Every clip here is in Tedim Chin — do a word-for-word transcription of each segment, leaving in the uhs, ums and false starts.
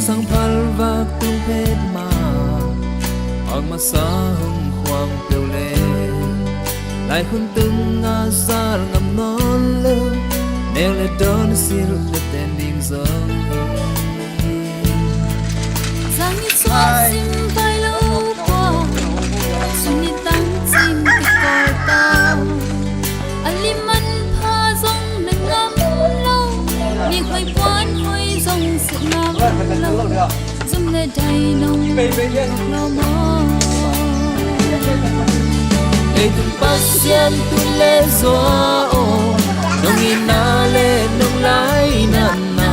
Sang phalvak tung phet ma, ang masa hong khuang peuh le, lai khun tung a zal ngam nawn lo, neu le dawn silh le ten ding zong hi. Zang i suak sim vai lo pua, sun i tang cin kikawl ta. A lim an pha zong na ngam lo, ni hoi puan hoi zong si ngam lo. Zum le dai nong lo maw? Leitung Pasian tu le zua aw, nong itna le nong lainatna,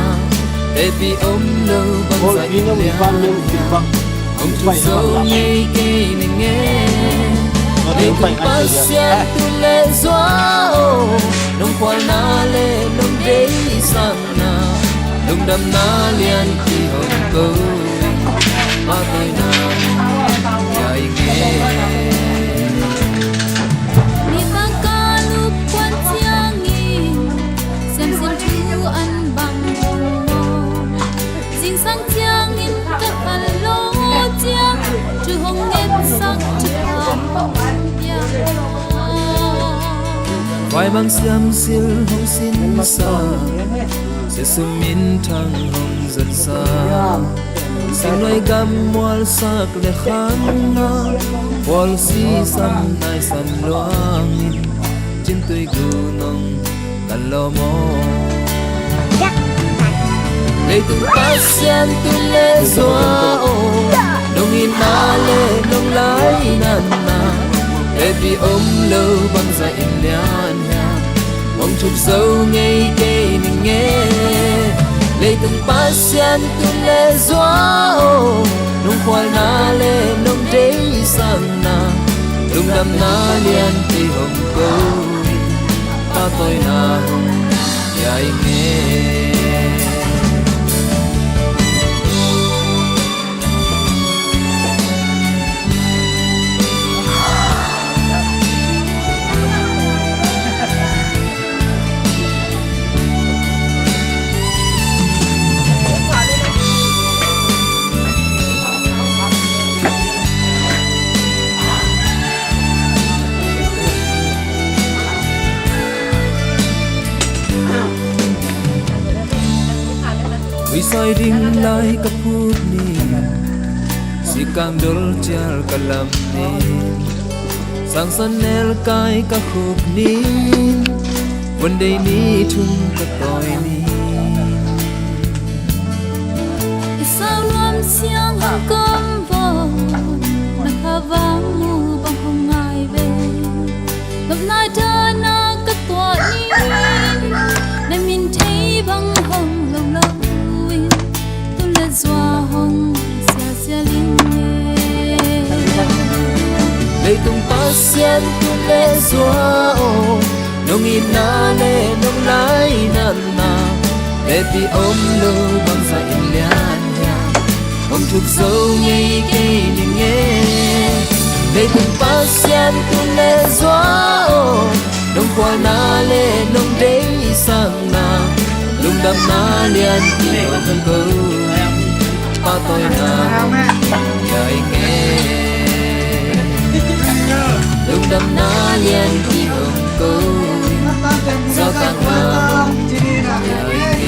tepi om lo bang zah in lian hiam? Hong thuk zo ngei kei ning e. Leitung Pasian tu le zua aw, nong khualna le nong deihsak na, lungdamna lianpi hong ko, pahtawina hong pia ing e. Nitaka lupkuan ciangin, siamsin thu an bang hong maw? Zingsang ciangin ka kal lo ciang, thu hong ngetsak thupha hong pia. Vai mang siamsil hong sinsa, siasum minthang hong zonsa, singnuai gam mualsak le khanna, khualsi sam nai sam luangin, cintui gu nong kan lawm aw. Leitung Pasian tu le zua aw, nong itna le nong lainatna, tepi om lo bang zah in lian hiam? Hong thuk zo ngei kei ning e. Leitung Pasian tu le zua aw, nong khualna le nong deihsakna, lungdamna lianpi hong ko in, pahtawina hong pia ing e. Ui sai ding lai ka phut ni, sikang dol cial ka lam ni, sangsan nel kai ka khuk ni, vuandei ni thum ka tawi ni. I saunuam siang hong kom vo, na khavang mu bang hong ngai ve. Nopna dana ka tuah ni, na min thei bang hong lo lo in, tu le zua hong sia sia ling e. Leitung Pasian tu le zua aw, nong itna le nong lainatna, tepi om lo bang zah in lian hiam? Hong thuk zo ngei kei ning e. Leitung Pasian tu le zua aw, nong khualna le nong deihsakna, lungdamna lianpi hong ko, pahtawina hong pia ing e. Lungdamna lianpi hong ko, zautangna hong pia ing e.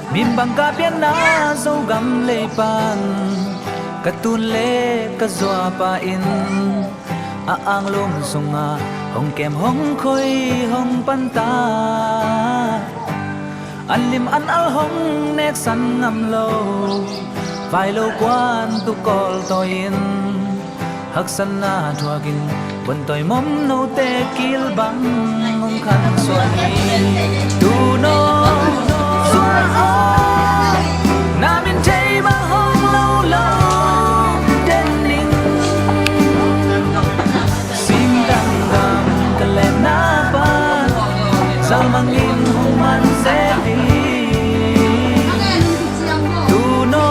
Mimbang ka pianna Zogam lei pan ka tun le ka zuapa in, a anglum sungah hong kem hong khoi hong panta. An lim an al hong neksan ngam lo, vai lo kuan tu kawl tawi in, Haksatna thuakin vontawi mom note kilbang hong khan suan hi. Tuno suah aw, na min thei bang hong lo lo den ning. Singdang gam ka lenna pan, salmang in hong man se hi. Tuno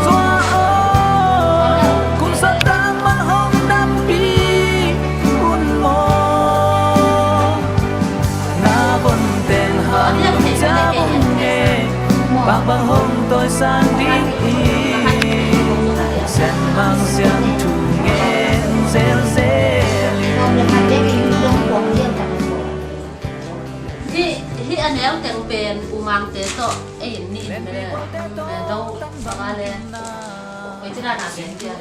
suah aw, kum sawtang man hong dampi un maw. Na von ten han lum cia bung e, bang bang hong tawi sang ding hi. Sen mang siang thu ngen zel zel. Hih, hih a neu teng pen U Mangte tawh ei in nih in mele, eh, do bang a le. Ei ci dan a pen cia.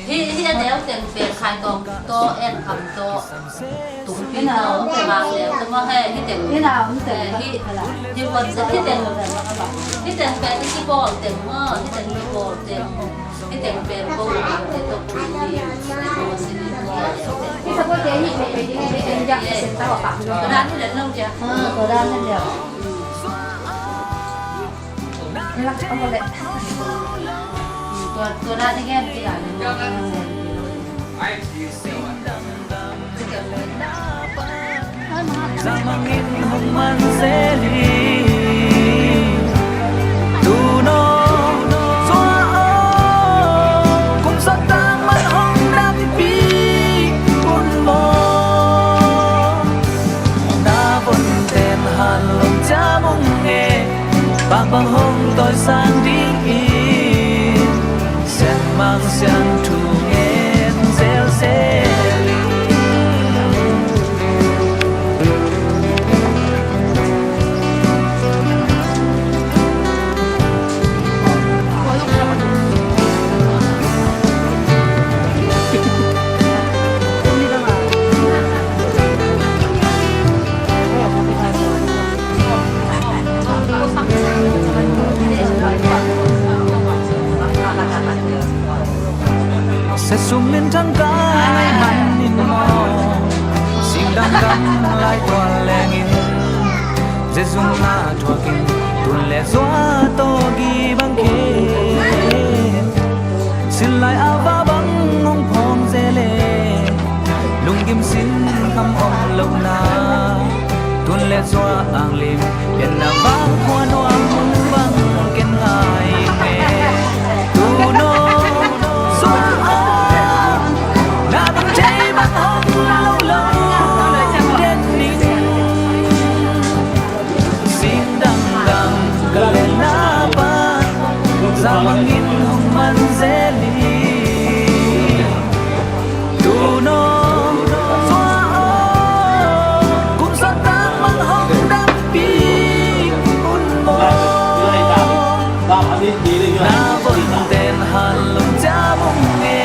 Hih, hih a neu teng pen Khai Tawng tawh, En Kham tawh, Tung Pi tawh, Mang Leu tawh maw he, hih teng. Eh, hih, hih WhatsApp, hih teng, hih teng pen hih kibawl teng maw, hih teng kibawl teng. Hih teng pen ko, hih teng pen ko, hih teng pen ko. Tua dan hi leh nong cia. Ah, tua dan hi leh. Tua, tua dan hi gen cia. Zamangin hong man zel hi. Tuno suah aw, kum sawtang man hong dampi un maw. Na von ten han lum cia bung e, bang bang hong tawi sang ding hi. Siang mang siang thu ngen zel zel. Sesum in thangkai man in maw, singdang dang lai tual lengin, Jesu na thuakin, tun le zua tawh gibang khe. Sin lai a va bang hong phawng zel e, lunggim sin kham om lo na. Tun le zua ang lim, pianna bang khua nuam bang ken ngai nge. Tuno suah aw, na min thei bang hong lo lo den ning. Singdang dang ka lenna pan, zamangin hong man zel hi. Tuno suah aw, kum sawtang man hong dampi un maw. Na von ten han lum cia bung e,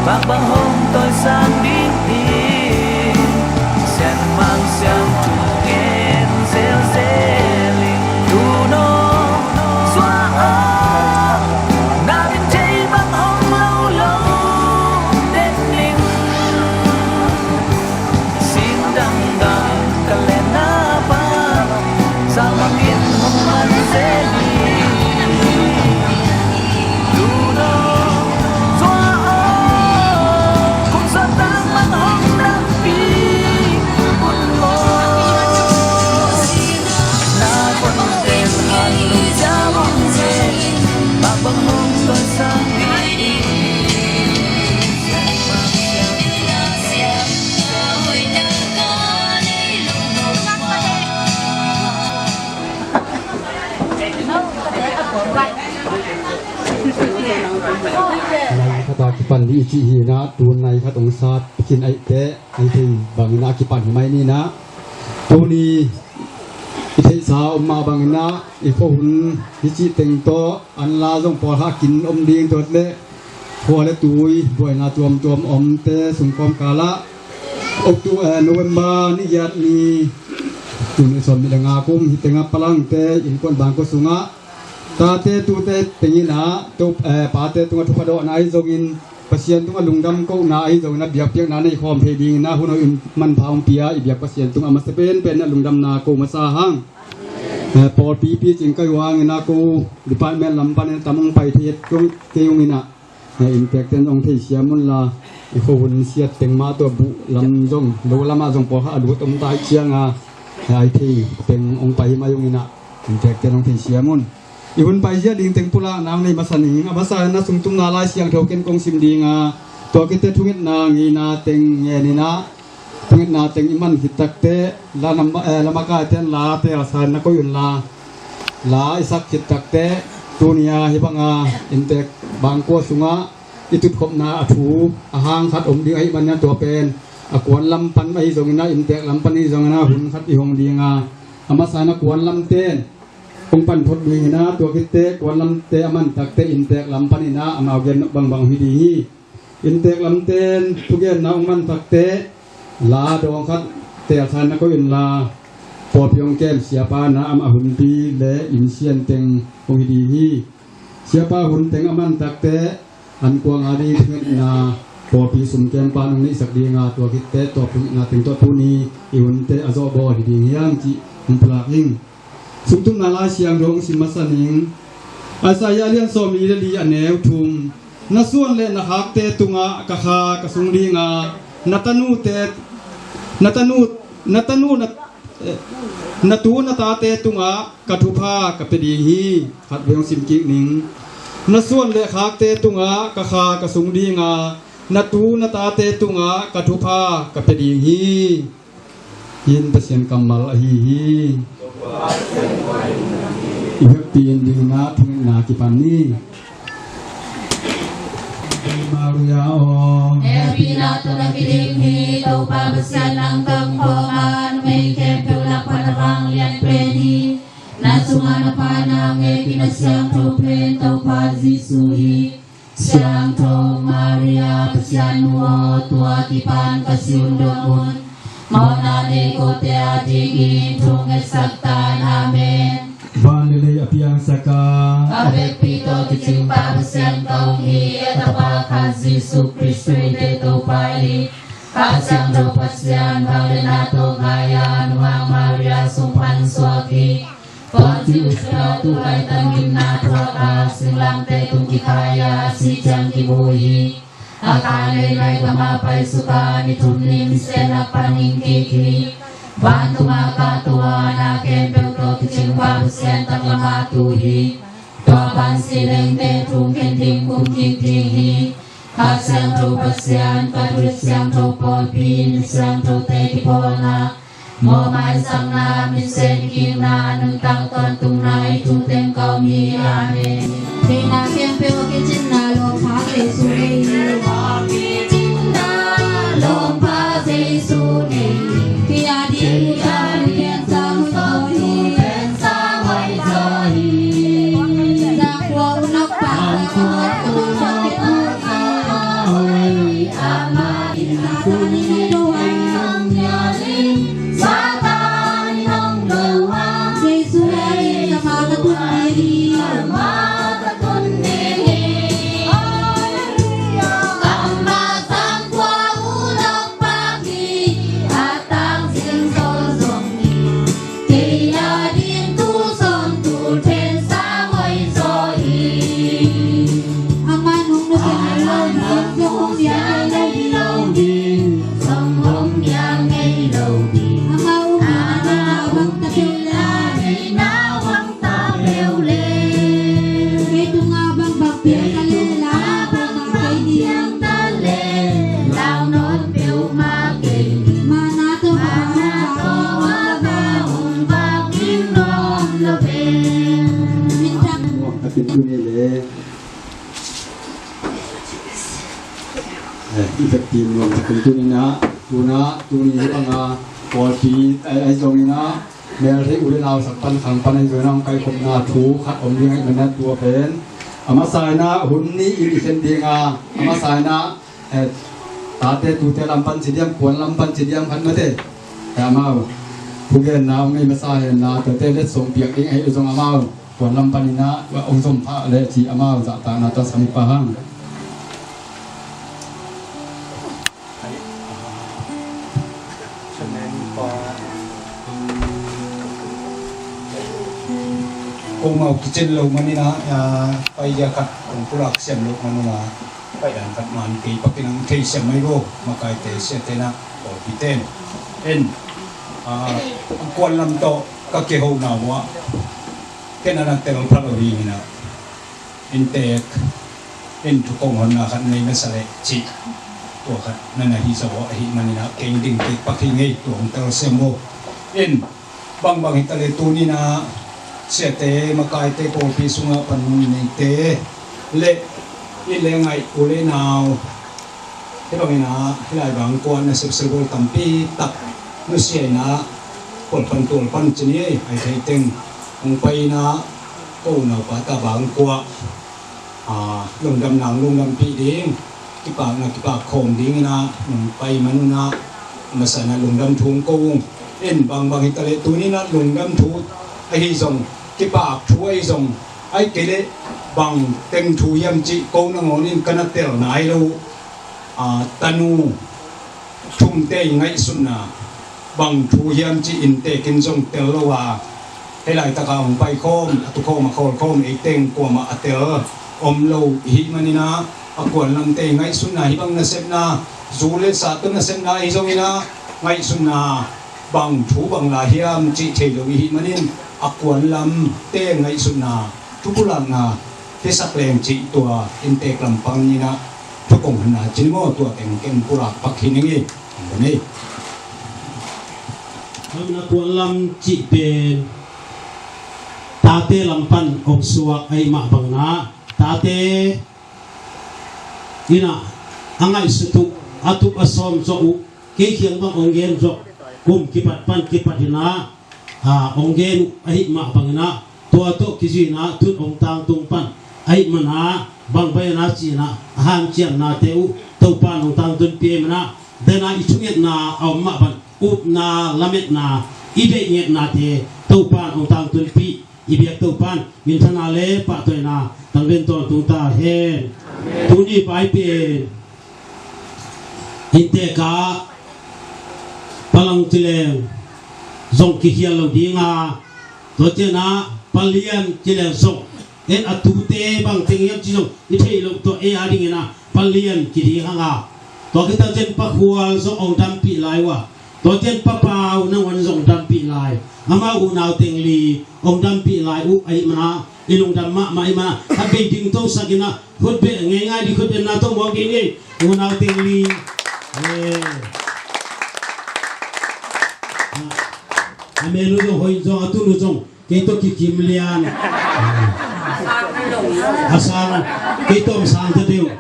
bang bang hong tawi sang ding hi. Sian mang siang thu ngen zel zel in, tuno suah aw, na min thei bang hong lo lo den ning. Singdang dang ka lenna pan, zamangin hong man zel hi. Tuno suah aw, kum sawtang man hong dampi un maw. Na von ten han lum cia bung e, bang bang hong tawi sang ding hi. Nai khat a kipan ding i cih hi na, tu nai khat hong sat khin ahih teh, a i theih bangin a kipan hi mai ni na. Tuni i theihsa om mah bangin a, i khuahun hi cih teng tawh, an la zong pawlkhat kin om ding tuat leh, khua le tui buaina tuamtuam omte sungkawm kal ah, Octo-, eh, November ni giat ni, tul nih sawm nih le nga kum hi tengah Palangte innkuan bangkua sungah tate tute teng in ah, to, eh, pate tungah thupha dawhna ahi zongin, Pasian tungah lungdam kohna ahi zongin ah biakpiakna nei khawm thei dingin ah hun hoih in manpha hong pia i biak Pasian tungah a masa penpen in ah lungdamna ko masa hang. Eh, pawlpi picing ka hi uh hangin ah ko department lam panin tam hong pai thei kei hong in ah, eh, inntekte'n hong theisiam un la, i khuahun siat teng mah tawh buh lam zong lo lamah zong pawlkhat a lut om ta ahih ciangin ah, eh, ai thei teng hong pai hi mai hong in ah, inntekte'n hong theisiam un. I hun paizia ding teng pulakna hong nei masa ning. A masa in ah sungtumna Lai Siangtho ken kong sim ding a, tua khit teh thungetna ngeina teng ngen in ah, thungetna teng i man khit tak teh la nam, eh, la makaite'n la telsa in na koih un la, la i sak khit tak teh tuni a hih bang a inntek bangkua sungah i tutkhopna a thu a hang khat om ding ahih manin ah tua pen a kuan lam pan ahi zongin ah inntek lam pan ahi zongin ah hun khat i hong ding a, a masa in ah kuan lamte'n hong pan phot dingin ah, tua khit teh kuan lamte a man tak teh inntek lam panin ah amau gen nop bangbang hi ding hi. Inntek lamte'n thugenna hong man tak teh la dawng khat telsa in na koih un la, pawlpi hong kem siapa in ah amah hunpi le inn sian teng hong hi ding hi. Siapa hun teng a man tak teh an kuang a ding thungetna pawlpi sum kem pan hong neihsak ding a, tua khit teh tua thungetna teng tawh tuni i hunte a zawhbawl hi ding hi hang cih hong pulak ing. Sungtumna Lai Siangtho hong sim masa ning. Isaiah a lian sawmli le li a neu thum. Na suan le na khakte tungah ka kha ka sung ding a, na tanute, na tanu, na tanu, na, eh, na tu na tate tungah ka thupha ka pia ding hi. Khat vei hong sim kik ning. Na suan le khakte tungah ka kha ka sung ding a, na tu na tate tungah ka thupha ka pia ding hi. Hih in Pasian kammal ahi hi. I vekpi in dingin ah thungetna kipan ni. Maria aw. Hehpihna tawh na kidim hi, Topa Pasian nang tawh kong kawm a, numei khempeuh lak pan na vanglian pen hi. Na sungah na pha na ngei khin a siangtho pen Topa Jesuh hi. Siangtho Maria Pasian nu aw, tua kipan ka si un dong un. Mawhna nei kote adingin thungetsak ta in. Amen. Van le lei a piangsak a, a vekpi tawh kicing Pa Pasian ka hong hi, a Tapa khat Jesuh Khrist i te Topa hi. Kha Siangtho Pasian vangliatna tawh gai a, Nungak Maria sung pan suak hi. Ponti Pilat tu laitang gimna thuak a, singlamteh tung kikhai a, a sih ciang kimu hi. A kha lei laigam ah paisuk a, ni thum ni mite lak panin kik hi. Vantung ah kahto a, na khempeuh tawh kicing Pa Pasian taklam ah tu hi. Tua pan si leng teh thu khen ding kum kik ding hi. Kha Siangtho Pasian, Catholic Siangtho Pawlpi, mi siangthote kipawlna, mawhmaisakna, minsen kikna, nuntak tawntungna, hih thu teng ka hong hi. Amen. Theihna khempeuh a kicinna lawmpha Jesuh nei hi. Lawmpha Jesuh nei hi. Kei a ding thu tangthu pen sang hoih zaw hi. Sang khua u nak pa, sang khua u nak pa. Kei a ding thu sawm tul pen sang hoih zaw hi. Amah nung nusia ngei lo ding, zong hong bia ngei lo ding. Zong hong bia ngei lo ding. Amah um a, amah um ta peuh le. Amah um a, amah um ta peuh le. Kei tungah bang bang piang ta le, lau bang bang kei ding. Ta le, lau nawn peuhmah kei ding. Mana tawh mana tawh a hong vak ding nuam lo ve. Min thang. Nuam takin tuni le. Eh, i vekpi in nuam takin tuni na, tuna, tuni hi banga, pawlpi, ai, ai zong ina, mel thei u le nau sak pan khang pan ai zong ina, hong kaikhopna thu khat om ding ahih manin tua pen. A masa ina, hun nih in i khen ding a, a masa ina, eh, tate tute lam pan ci diam, kuan lam pan ci diam khat mate. Eh, amau, thugenna hong nei masa henla, tate letsong piak ding ahih zong amau, kuan lam pan ina, hong zom pha le ci amau, zahtakna tawh sam pah hang. Ko mau kicin lo manin ah, ah, pai dia khat kong pulak siam lo manin ah, pai dan khat man kei pakin ang thei siam mai bo, makaite siate na, pawlpi ten. En, ah, kuan lam tawh ka kihona uh ah, ken a na tel pha lo hi in ah, inntek in thu kong honna khat nei masa leh cih, tua khat na na hi zaw ahi manin ah, keng ding kik pak hi ngei, tua hong tel siam bo. En, bangbang hi ta leh tuni in ah, siate, makaite, pawlpi sungah panmun neite leh i leh ngaih u leh nau, hih bangin ah hih lai bang kuan na sepsel bawl tampi tak nusia in ah, kual pan tual pan ci ni, ai thei teng hong pai in ah, ko unau pa ta bang kuah, ah, lungdam nang lungdampih ding, kipakna kipak khawm dingin ah nong pai man un ah, masa in ah lungdam thu hong ko ung. En, bangbang hi ta leh tuni in ah lungdam thu ahi zong, kipak thu ahi zong, ahih kei leh bang teng thu hiam cih ko nangawnin ka na tel nai lo uh, ah, tanu thumte i ngaihsutna bang thu hiam cih inntek in zong tel lo a, hih laitak a hong paikhawm, a tukhawm, a khawlkhawm ei teng kuamah a tel om lo i hih manin ah, a kuan lamte i ngaihsutna hih bang nasepna, zu leh sa tawh nasepna ahi zongin ah, ngaihsutna bang thu bang la hiam cih thei lo i hih manin, a kuan lamte ngaihsutna, thu pulakna hisak leng cih, tua inntek lam pang in ah thu kong honna ci ni maw, tua teng ken pulak pak hi ning ei. Amen. Tua manin a kuan lam cih pen tate lam pan hong suak ahih mah bangin ah, tate in ah a ngaihsut uh, a tup a sawm zawh uh, kei kiang bang hong gen zawh, kum kipat pan kipat in ah, ah, hong gen uh ahih mah bangin ah, tua tawh kizui in ah tun hong tangtung pan ahih manin ah, bangbang in ah ci in ah, a hanciamnate uh Topa'n hong tangtunpih ahih manin ah, den ah i thungetna a om mah bang, upna, lametna, i deih ngetnate Topa'n hong tangtunpih, i biak Topa'n minthanna leh pahtawina tangven tawntung ta hen. Amen. Tuni pai pen inntek ah Pa Lang ci leng zong kikhial lo ding a, tua ciang ah Pa Lian ci leng zong, en, a tute bang teng hiam cih zong i theih loh tawh ei a dingin ah Pa Lian kiding hang a, tua khit tak ciang Pa Khual zong hong dampih lai uh a, tua ciang Pa Pau nangawn zong dampih lai, amau unau teng li hong dampih lai uh ahih manin ah, i lungdam mahmah ahih manin ah, khat vei ding tosak in ah, khut beng, ngeingai ding khut bengna tawh muak ding ei, unau teng li. Eh. A mel uh zong hoih zong, a tun uh zong kei tawh kikim lian. A sang, kei tawh sang ta deuh.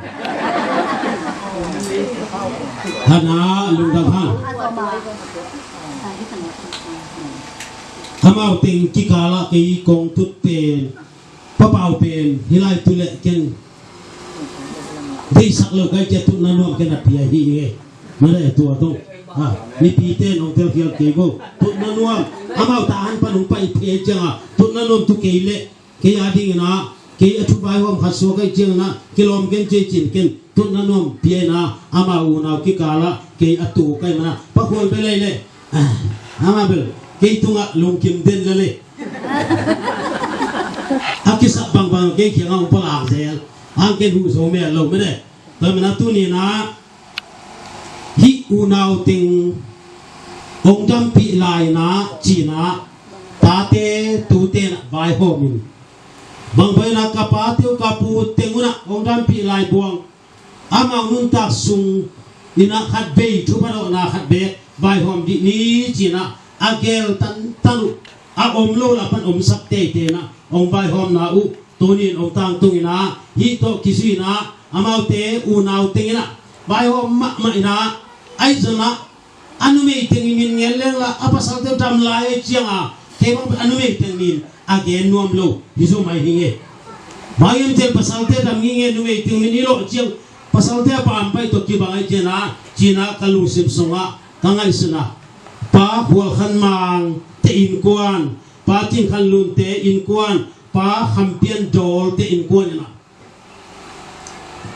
Hana lungdam hang. Amau teng kikal ah kei kong tut pen, Pa Pau pen hih lai tu leh ken deihsak lo ka hih ciang tutna nuam ken a pia hi e. Mare tua tong, ah, mipite in hong telkhial kei bo. Tutna nuam, amau tahan pan hong pai phei ciang a, tutna nuam tu kei leh, kei a dingin ah, kei a thu vaihawm khat suak ka hih ciangin ah, kilawm ken ci-in ken tutna nuam pia in ah, amau unau kikal ah kei a tu ka hih manin ah, Pa Khual bel ei leh, ah, amah bel kei tungah lungkim den lel e. A kisap bangbang kei kiangah hong palak zel, hang ken huh zo mel lo mene. Tua manin ah tuni in ah, hih unau teng hong dampih lai in ah, ci in ah, tate tute in ah vaihawm in, bangbang in ah ka pate uh, ka pu teng un ah hong dampih lai buang, amau nuntak sung in ah khat vei thupha dawhna khat beek vaihawm dih ni, ci in ah, a geel tantan uh, a om lo lah pan omsak teitei in ah hong vaihawmna uh, tuni in hong tangtung in ah, hih tawh kizui in ah, amaute unau teng in ah vaihawm mahmah in ah, ahi zongin ah, a numei teng i min ngen leng lah, a pasalte uh dam lai ciang a, kei bang a numei teng min a gen nuam lo hi zo mai hi ing e. Bang hiam cih leh pasalte dam ngei ngei, numei teng min i lawh ciang, pasalte a pa a pai tawh kibang ahih ciangin ah, ci in ah ka lungsim sungah ka ngaihsun a, Pa Khual Khan Mang te innkuan, Pa Cing Khan Lun te innkuan, Pa Kham Pian Dawl te innkuan in ah,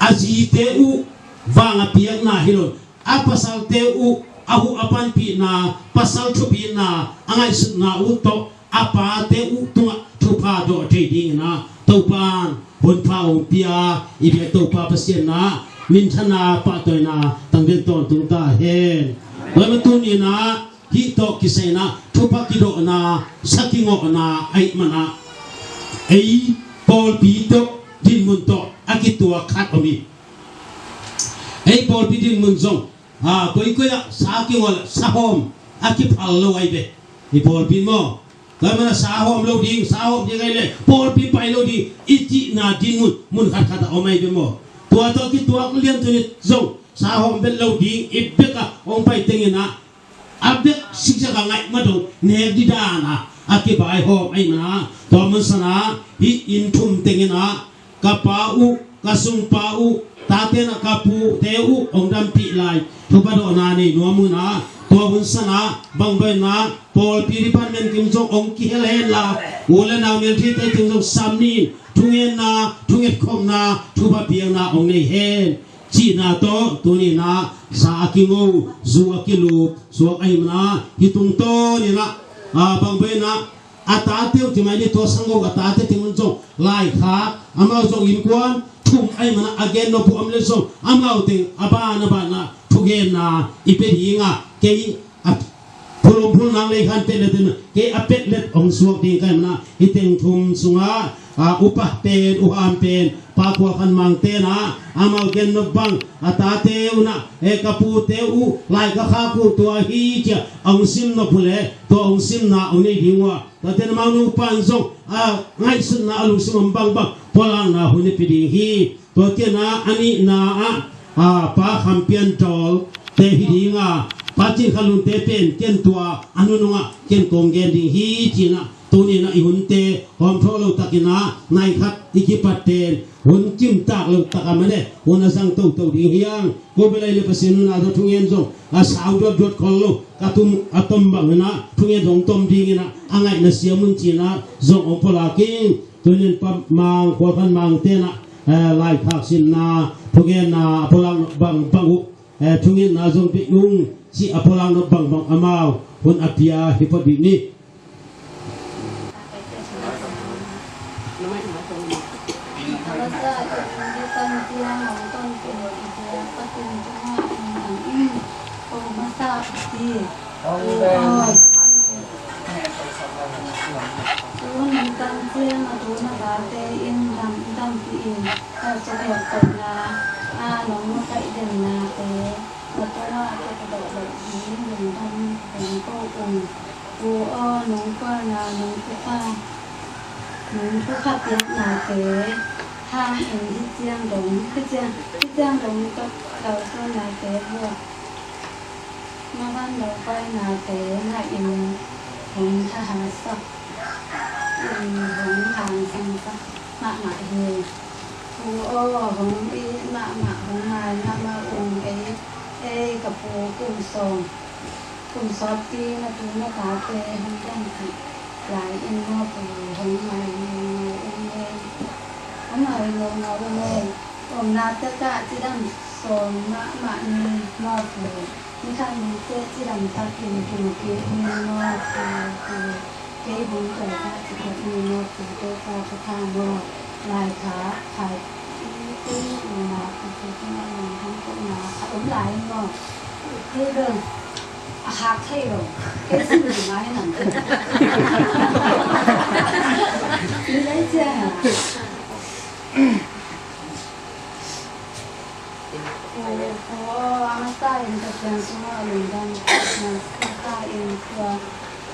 a zite uh vang a piakna hi lo, a pasalte uh a huh a panpihna, pasal thupina a ngaihsutna uh tawh a pate uh tungah thu pha dawh thei dingin ah Topa'n hun pha hong pia i biak Topa Pasian in ah minthana pahtawina tang den tawntung ta hen. Tua ahih manin tuni-in ah hih tawh kisai-in ah thupha kidawhna, sa kingawhna ahih manin ah ei pawlpi tawh dinmun tawh a kituak khat om hi. Ei pawlpi dinmun zong a, koikoi ah sa kingawh le sa hawm a kiphal lo ahi ve. I pawlpi maw, tua ahih manin ah sa hawm lo ding, sa hawm ding ahi le pawlpi pai lo ding i cihna dinmun mun khatkhat ah om ahi ve maw. Tua tawh kituak lian tuni zong sa hawm bek lo ding i bek ah hong pai tengin ah a bek siksak a ngaih ma dong nek ding dan ah a kibai hawm ahih manin ah tua mun san ah hih inn thum tengin ah ka pa uh, ka sungpa uh, tate in ah ka pute uh hong dampih lai thupha dawhna nei nuam un ah tua hun san ah bang bang in ah pawlpi department kim zong hong kihel hen la, u le nau melthite kim zong sam ni in thungetna, thunget khopna, thupha piakna hong nei hen. Cihna tawh tuni-in ah sa a kingo, zu a kilup suak ahih manin ah hih tungtawnin ah, a, bang bang in ah a tate uh ti mai ni, tua sanggam a tate teng un zong laikhak, amau zong innkuan thum ahih manin ah a gen nop uh om le zong amau teng a ban a ban ah thugenna i pia ding a, kei a phulum phul nang lei khan pet let in ah kei a pet let hong suak ding ka hih manin ah hih teng thum sungah, a, upa pen, u ham pen, Pa Khual Khan Mangte in ah amau gen nop bang a tate uh in ah, e, ka pute uh lai ka khak uh tua hi ci-a hong sim nop uh le tua hong simna hong nei ding uh a, tate in ah amau nupa in zong a ngaihsutna a lungsim om bangbang pulakna hun i pia ding hi. Tua ciangin ah a nihna ah, a, Pa Kham Pian Dawl te hi ding a, Pa Cin Khan Lun te pen ken tua a nunung ah ken kong gen ding hi ci-in ah tuni-in ah i hunte hawm thawh lo takin ah nai khat i kipat ten hun cimtak lo tak a mah le hun a zang toto ding hi hang. Ko bel ahi le Pasian hun a tawh thungen zong a sau duatduat khol lo, ka tum a tom bangin ah thungen zong tom dingin ah a ngaihna siam un ci-in ah zong hong pulak ing. Tuni-in Pa Mang, Khual Khan Mangte in ah, eh, laikhak sinna thugenna a pulak bangbang uh, eh, thungetna zong pia ung ci-a pulak nop bangbang amau hun a pia hi phot dih ni. Tun kan ciang a tun a tate in dam, dampih in, a suk hek tawhna a nong makaih dennate na tungah ka ka dawh loh ding lungdam kong ko ung. Pu aw, nong kualna, nong thupha, nong thupha piaknate hangin hih ciang dong, hih ciang, hih ciang dong tawh kalsuannate vuah maban lo painate ngah in hong thahatsak in hong hangsansak mahmah hi. Pu aw, hong it mahmah, hong ngai mahmah ung ei, ei ka pu kum sawm, kum sawmpi na tu na tate hong dampih lai in maw Pu, hong ngai ngaungau ung ei. Hong ngai ngaungau ung ei. Omna takah cidam sawm mahmah ni maw Pu. Ni khat ni teh cidam takin tung kik ni maw Pu, Pu. Kei hong pai kha ci khat ni maw Pu, Topa ka tha maw. Lai kha, kha i, i, i na Pu, Pu, Pu na, hong hong ko na, a om lai maw. Kei bel a khak thei lo. Kei sin ni mai nan. Ni lai cia. Pu, pu aw, a masa in Pasian sungah lungdam, na sa in tua,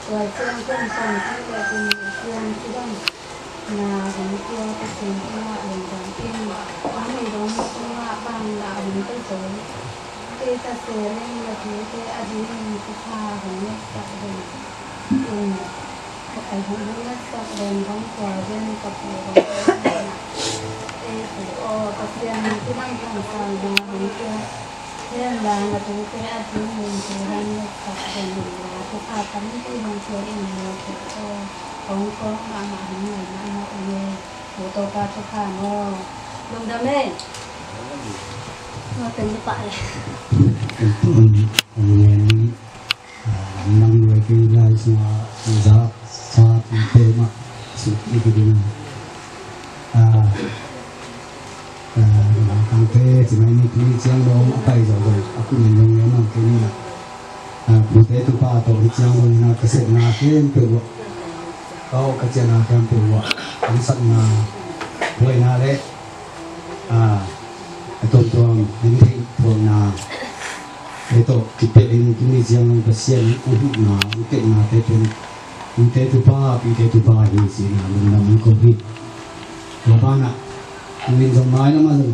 tua ciang kum sawmthum le kum ciang cidamna hong pia Pasian sungah lungdam in. Hong nei dong sungah bang na hong pia zo. Kei ta se leng na thute a dingin thupha hong ngetsak ding. In, ai hong hong ngetsak den hong kua den ka pu hong hong na. Ei pu aw, Pasian in cidam thangsalna hong pia hen la na tute a dingin thu hong ngetsak den in la thupha tampi hong pia in la pu aw. Hong kawk mahmah hong ngai mahmah ung ei. Pu Topa thupha maw. Lungdam ei. Maw teng ni pah ei. Amen. Nang nuai kei lai sungah zak sa tute mah suk Hi ding a, a, a, kangte ci mai ni, tuni ciang dong a pai zo zo a, kum in dong le mang kei ni a, a, pute tupa tawh hi ciang dong hi na, ka sepna khempeuh uh a, ka aw ka ciahna khempeuh uh a, a, hamsatna, buaina le, a, a tuamtuam, hong theih thuakna, ei tawh kipelh in tuni ciang Pasian hong huhna, hong kehnate pen, nute tupa, pite tupa hi cihna lungdam hong ko hi. Tua banah, hong in zong mailam ah zong,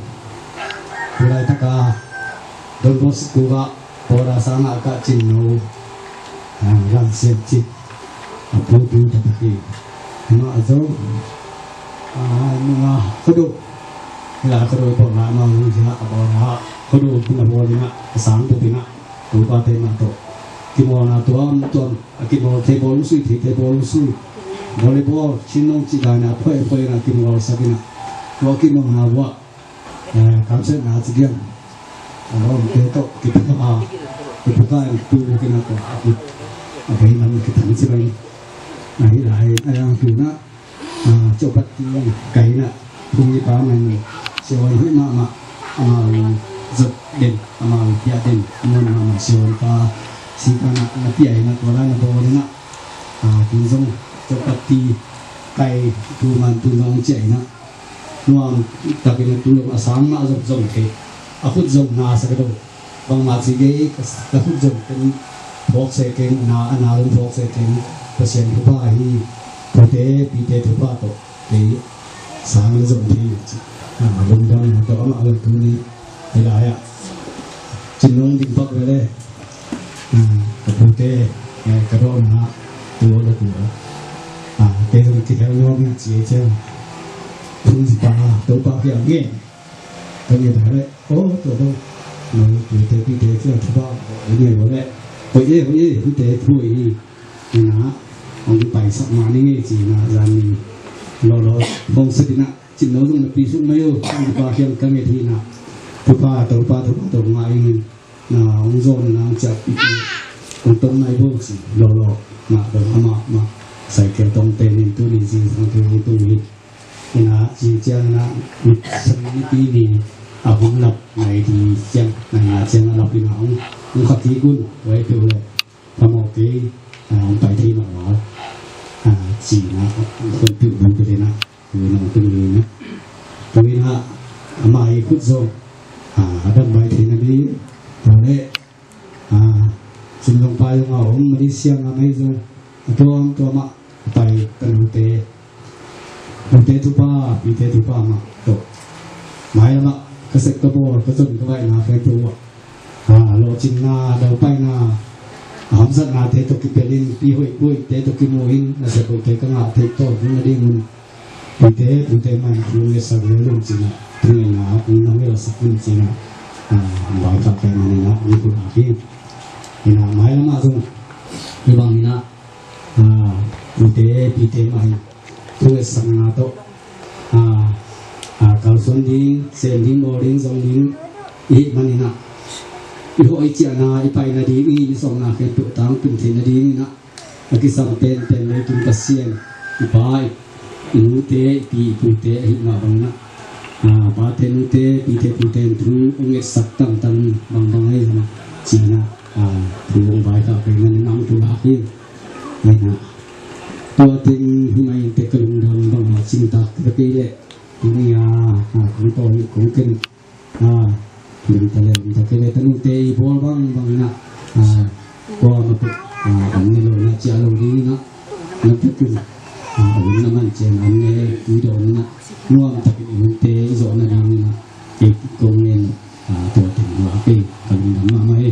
tu laitaka Don Bosco ah, Paula sangah ka cinno, ah, Lam Siam Cin, a putu taktak hi. Amah zong, ah, nunga Khuado, hila Khuado pawh ngah mah uh hi a, a bawl a, Khuado hong a bawl in a, a sang bup in a, Topa te mah tawh kimawlna tuamtuam, a kimawl thei bawl uh sui, thei thei bawl uh sui, volleyball, Chin nong cih dan a, phoih phoih in a kimawlsak in a, tua kimawlna uh ah, eh, kamsiatna ci diam, a lawmte tawh kiphuka, kiphuka in tu kina tawh a kut, a vei lam kitam ci bang. A hi lai a yang tu na, a, Chopati kai na, phung i pa mai ni, siavuan hoih mahmah, amau zot den, amau piak den, muan mahmah siavuan pa, si pa na, na piak ina tua lai na bawl ina, a, tu zong Chopati kai, tu man tu zong ciah ina, nuam takin a tu zong a sang mah zong zong thei. A khut zong na sa ka do. Bangmah ci kei, ka khut zong pen phawk se keng, na, a na zong phawk se keng. Pasian thupha hi, pute, pite thupha tawh kei sang zong thei. A, lungdam na tawh amah zong tuni hi lai ah. Cin nong ding pak vele. A, ka pute, eh, ka dawmna, tu aw la tu aw. A, kei zong kihel nuam na ci ei ciang. Phung si pa, Topa kiang ngen. Ka ngen ta le, oh, tua dong. Noi, pute, pite, kiang thupha, eh, ngen ua le. Hoi e, hoi e, pute, hoi e. Ina, hong paisak mah ni ngei ci na, zan ni. Lawlaw, hong sa dina, cin lo zong na pi suk mai uh, Topa kiang ka nget hi na. Thupha, Topa, thupha, Topa, ngai in. Na, hong zon nang ciat piti, hong tong nai bo ci, lo lo, mah dong amah mah, cycle tong te nin tuni zing sang tu hong tung hi. Ina, zing ciang ina, mit sang ni pi ni, a hong lap nai di ciang, nai na ciang a lap ina hong, hong khat ti kun, wai peuh le, phamawh kei, a, hong pai thei mah ua, a, ci na, hong peuh bang peuh ina. Tui nong tui ni na. Tui na, amah i khut zong, a, a dam bai thei na ding. Tua le, a, Cin zong pai zong a om, Malaysia ngah mai zong, a tuam tuam ah, a pai ka nute. Nute tupa, pite tupa mah, tawh. Mailam ah, ka sep ka bawl, ka zon ka baihna khempeuh ah. A, lawhcinna, daupaina, a hamsatnate tawh kipelh in, pi hoih, pi hoihte tawh kimu in, nasep hoihte ka ngah theih tawn ding nadingun. Pute, pute mah in thu ngetsak lel un ci na, thu ngetna, thu na ngetsak un ci na, a, hong vaikhak pen a ni na, ni khut a hi. Hi na, mailam ah zong, hi bang hi na, a, pute, pite mah in, thu ngetsakna tawh, a, a, kalsuan ding, sem ding, bawl ding, zong ding, i hih manin a, i hawh i ciahna, i paina ding, i, i sawmna khempeuh tangtun theihna ding in a, a kisam penpen leitung Pasian, i pa, i, i nute, i pi, i pute, ahih mah bangin a, a, pate nute, pite pute in thu hong ngetsak tangtang bangbang ahi zongin a, ci-in a, a, thu hong vaikhak kei na, nang thu lak hi. Hi na. Tua teng hi mah in teh ka lungdam bangmah cingtak ka kei leh. Tuni a, a, kong tawh, kong ken. A, lungta leh, lungta kei leh, tanute i bawl bangbang in a. A, kuamah peuh, a, om ni lo na, ciah lo ding in a. Na peuh in. A, om na man ciang om ne, i dawm in a. Nuam takin i nute i zawh nading in a. Kei kong ngen, a, tua teng hua kei, ka lungdam mahmah hi.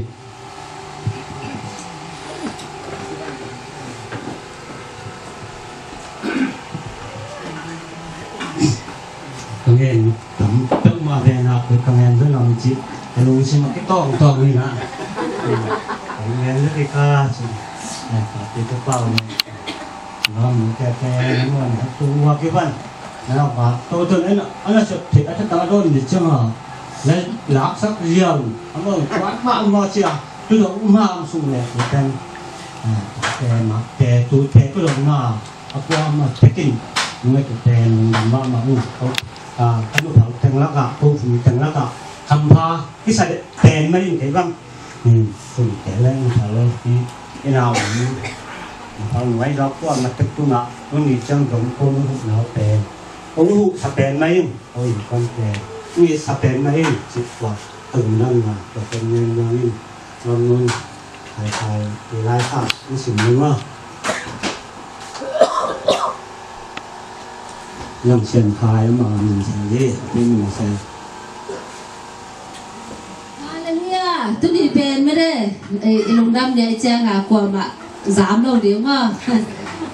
Ka ngen tam peuhmah ve na, ka ngen zaw lam cih ka lungsim a kitawngtawng hi na. Ka ngen zaw kei ka ci. Ka ti ka pau ne. Lam tete nuan tu hua kipan. Na ba to to ne na, ana sep te ata ta don ni chang ha. La lak sak riau. Amo kuat ma ma cia. Tu dong ma am sung le tu ten. A, te ma te tu te tu dong ma. A kuat ma tekin. Ngai tu pen mahmah uh. Ko, ah, ka nu phau teng lakah, ko fu teng lakah kampha kisa pen mah in kei bang. Hmm, fu te leng phau hi. Ina um. Phau nuai dok tua ma tek tu na. Ko ni ciang dong ko nu hu na pen. Ko nu hu sa pen mah in. Ko in kon pen. Ni sa pen mah in. Cik tua. Tung nang na. Tua pen ngen nang in. Ngam nun. Khai khai. Ilai kha. Ni sim nung ah. Lam sian khai ama min sa ye, min ma sa. Hallelujah. Tuni pen mede, eh, i lungdam dia i cianga kuama zam lo ding ma.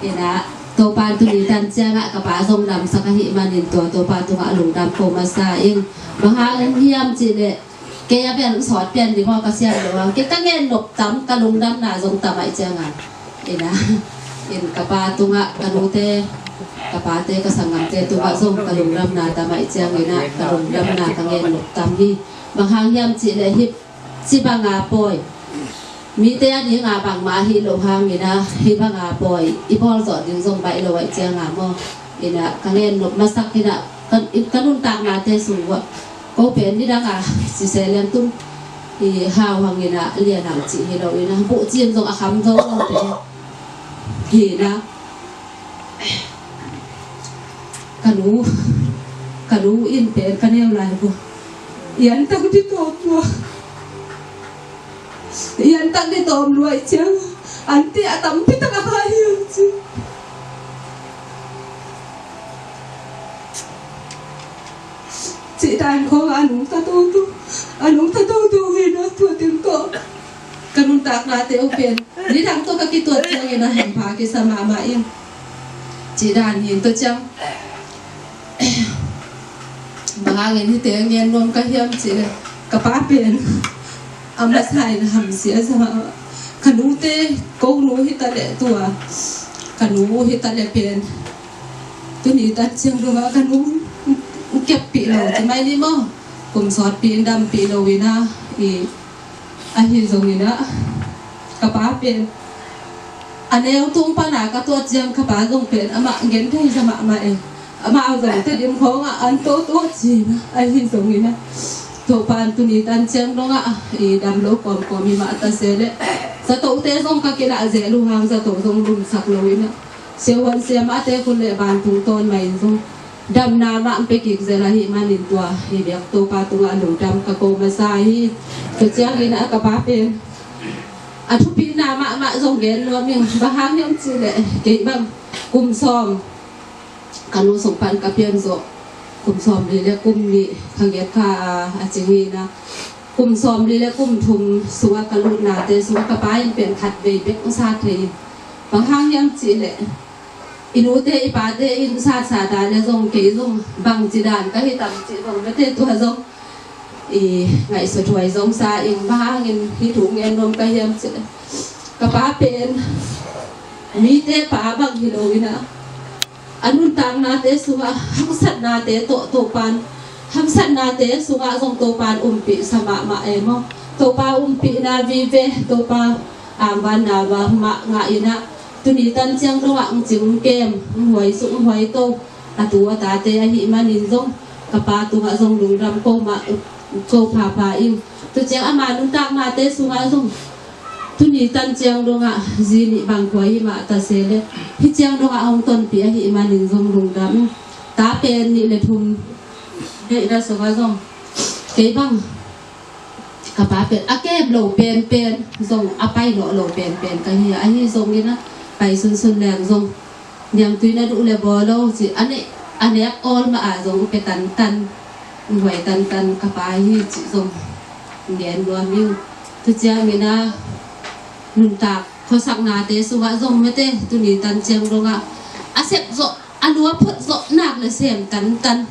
Ina, Topa tuni tan cianga ka pa zong damsak ahih manin tua Topa tungah lungdam ko masa ing. Bang hang hiam cih leh, kei a bel sawt pian ding aw ka siam lo hang. Kei ka ngen nop tam, ka lungdamna zong tam ahih cianga. Ina, in ka pa tungah, ka nute, ka pate, ka sanggamte tungah zong ka lungdamna tam ahih ciangin ah, ka lungdamna ka ngen nop tam hi. Bang hang hiam cih leh hih ci banga pawi. Mite a dinga bangmah hi lo hangin ah, hih banga pawi i bawl zawh ding zong baih lo ahih cianga maw. Ina, ka ngen nop masak ina, ka, ka nuntaknate sung uah. Ko pen nidang a, sise lian tum. I hau hangin ah, lian hang cih hi lo ina, buh cin zong a kham zo lo te. Hi ina. Ka nu, ka nu in pen ka neu lai bu. Ian tang di tawm lua. Ian tang di tawm lua i ciang. Ante a tampi tak a khai hi un ci. Cih dan khawng a nung ta toto. A nung ta toto hi na tua ting tawh. Ka nuntaknate uh pen. Nidang tawh ka kituat ciangin a hampha kisa mahmah in. Cih dan hi tua ciang. Bang hangin hihte ngen nuam ka hiam cih leh. Ka pa pen. A masa in hamsia sa mahmah. Ka nute ko nu hi ta leh tua. Ka nu hi ta leh pen. Tuni tan ciang dongah ka nu. Keppih lo ci mai ni maw. Kum sawtpih in dampih lo ina. I Ahi zongin ah, ka pa pen a neu tung pana ka tuat ciang ka pa zong pen amah genthei sa mahmah e. Amah zong Tedim khawngah an toto cina. Ahi zongin ah, Topa in tuni tan ciang dongah i dam lo kawmkawm hi mah ta se leh, zatohte zong ka kilah zel uh hang zato zong lumsak lo in ah, siahuan siamahte khut le vantung tawn mah in zong damna mah pia kik zel ahih manin tua hi biak Topa tungah lungdam ka ko masa hi. Tua ciangin ah ka pa pen a thupina mahmah zong gen nuam ing. Bang hang hiam cih leh kei bang kum sawm ka nu sung pan ka pian zawh, kum sawm li le kum nih ka ngiat kha a, a cing hi na. Kum sawm li le kum thum sungah ka lutnate sungah ka pa in pen khat vei bek hong sat thei in. Bang hang hiam cih leh i nute i pate in satsat a le zong kei zong bangci dan ka hi tam cih zong mete tua zong i ngaihsut huai zong sa in. Bang hangin hih thu ngen nuam ka hiam cih leh ka pa pen mite pa bang hi lo in ah, a nuntaknate sungah haksatnate tawh Topan, haksatnate sungah zong Topan umpih sa mahmah e maw. Topa umpihna vive, Topa angvanna va mah ngah in ah, tuni tan ciang dongah hong cing hong kem, hong huai suk hong huai to a tu a tate ahih manin zong ka pa tungah zong lungdam ko mah, ko phapha in. Tua ciang ama nuntaknate sungah zong tuni tan ciang dongah zi nih bang kua hi mah ta se leh, hih ciang dongah hong tonpih ahih manin zong lungdam. Ta pen nih le thum deihna sungah zong kei bang ka pa pen a kem lo penpen zong, a pai lawh lo penpen ka hi a, ahi zongin ah pai sunsun leng zong niangtui na duh le bawl lo ci, a nek, a nek awl mah a zong pia tantan, huai tantan ka pa hi cih zong ngen nuam ing. Tua ciangin ah nuntak khuasaknate sungah zong mete tuni tan ciang dongah a sep zawh, a lua phot zawh nak le sem tantan,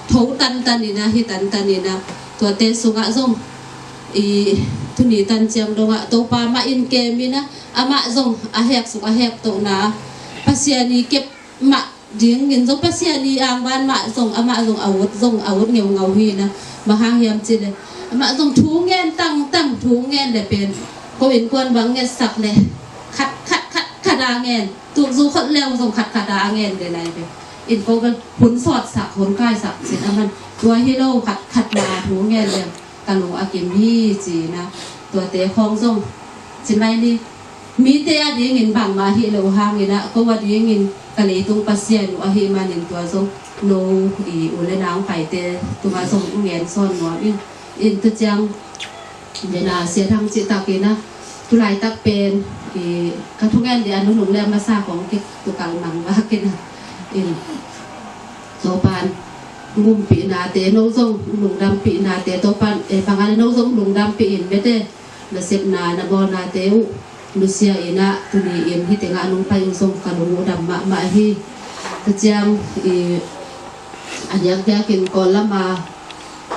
tho tantan in ah, hi tantan in ah, tuate sungah zong i tuni tan ciang dongah Topa mah in kem in ah, amah zong a hek suk a hek tohna Pasian i kep mah dingin zong Pasian i angvan mah zong amah zong a ut, zong a ut ngeungau hi na. Bang hang hiam cih leh amah zong thu ngen tangtang, thu ngen le pen ko innkuan bang ngetsak le khat khat khat khat a ngen, tukzu khol leu zong khat khat a ngen le nai ve. in ko ka hun sawtsak, hun kaisak cin a man, tua hi lo, khat khat na thu ngen leng ka lung a kim hi ci-in ah, tuate khawng zong ci mai ni. Mite a dingin bangmah hi lo hangin ah, ko a dingin ka leitung Pasian uh ahih manin tua zong no i u le nau paite tungah zong ngen sawn nuam ing. In tu ciang, bena Sia Thang cih takin ah, tu laitak pen i ka thungen ding a nunung le a masa khawng kitukalmang vakin ah, in Topan gumpihnate, no zong lungdampihnate, Topan, eh, bang a le no zong lungdampih in, bete nasepna na bawlnate uh nusia in ah, tuni in hih tengah nong pai uh zong ka lung uh dam mahmah hi. Tua ciang i a diakdiakin Kawl lama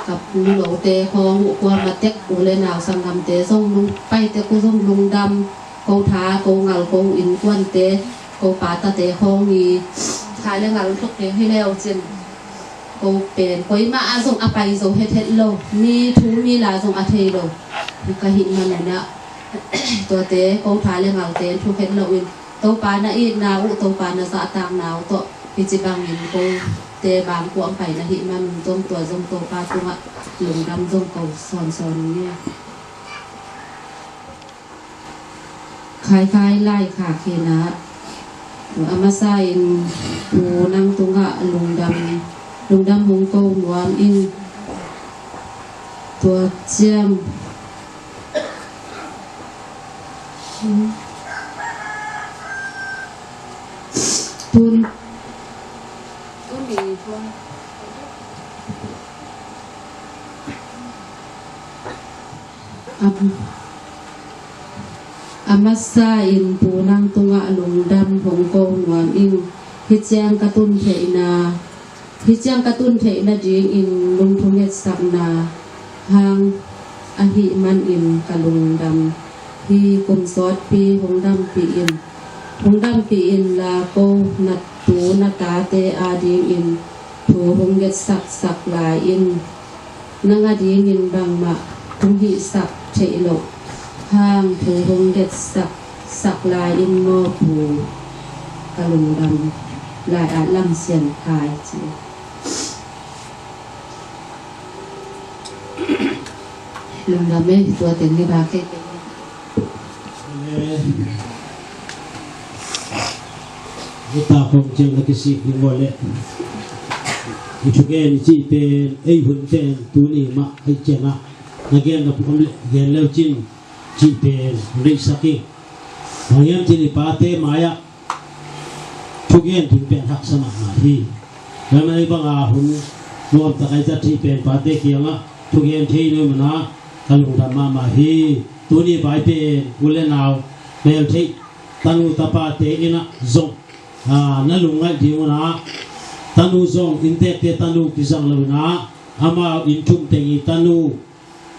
ka nulote khawng uh, kuamah tek u le nau sanggamte zong nong pai tek uh zong lungdam, ko tha, ko ngal, ko innkuante, ko pa tate khawng i tha le ngal thuk ding hi leu cin, ko pen koimah ah zong a pai zo hethet lo, mi thu mi la zong a thei lo ka hih manun ah, tuate ko tha le ngalte thu het loin Topa na itna uh, Topa na zahtakna uh tawh hih ci bangin kote bang kuang pai na hih manun zong tua zong Topa tungah lungdam zong ko sawnsawn ing e. Khaikhai laikhak hi in ah, a masa in Pu Nang tungah lungdam, lungdam hong ko nuam ing. Tua ciang tun, tun i thuang. A, a masa in Pu Nang tungah lungdam hong ko nuam ing. Hih ciang ka tun theihna, hih ciang ka tun theihna dingin lungthung etsakna hang ahih manin ka lungdam hi. Kum sawtpi hong dampih in, hong dampih inla, ko na tu na tate a dingin thu hong getsaksak lai in. Nang a dingin bangmah hong hihsak theih loh hang thu hong getsaksak lai in maw Pu. Ka lungdam lai at lam sian kai ci. Lungdam e, tua teng hi ba kei. Hita khong ciang ka kisik ding vawleh, i thugen i cih pen ei hun pen tuni mah ei ciangah na gen na puam leh gen leu cin cih pen reisak ing. Bang hiam cin i pate mai-ah thugen ding pen haksa mahmah hi. Tua mah bangah hun nuamtak a i zat thei pen pate kiangah thugen thei nuam mana ka lungdam mahmah hi. Tuni bai pen u le nau mel theih tanu tapate innah zong, a, na lungngaih ding unah, tanu zong inntekte tanu kizang lo unah, amau inn thum teng i tanu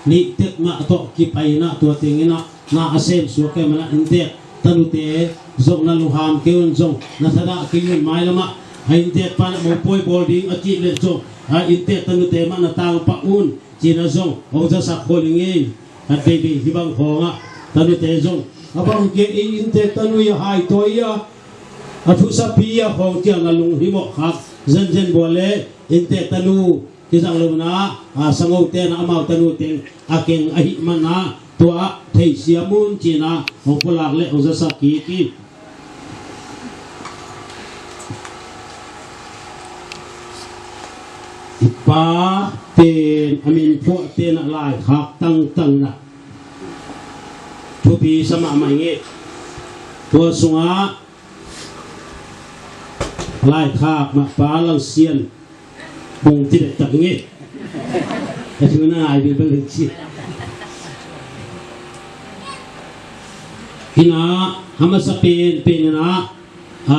nih tek ngah tawh kipai inah tua teng inah na a sem suak kei manah inntek tanute zong na lungham kei un, zong na thadah kei un. Mailamah a inntek panah mopawi bawl ding a cih leh zong a inntek tanute mah na tangpah un, cinah zong hong zasak khol ing ei. Khat veivei hih bang khawngah tanute zong a bang kei ei inntek tanu i a haitawi a, a thusapi a khawng ciang a lunghimawh khak zenzen bual le inntek tanu kizang lo unah, a, sangote na amau tanu teng a keng ahih manah tua ah theihsiam un cinah hong pulak le hong zasak kik hi. I pa pen a min phuah tenah laikhak tangtang na thupi sa mahmah ing ei. Tua sungah laikhak mah Pa Lang Sian Bung ti dektak ing ei. A thu na ngai bil bel ci. Inah a masa pen pen inah, a,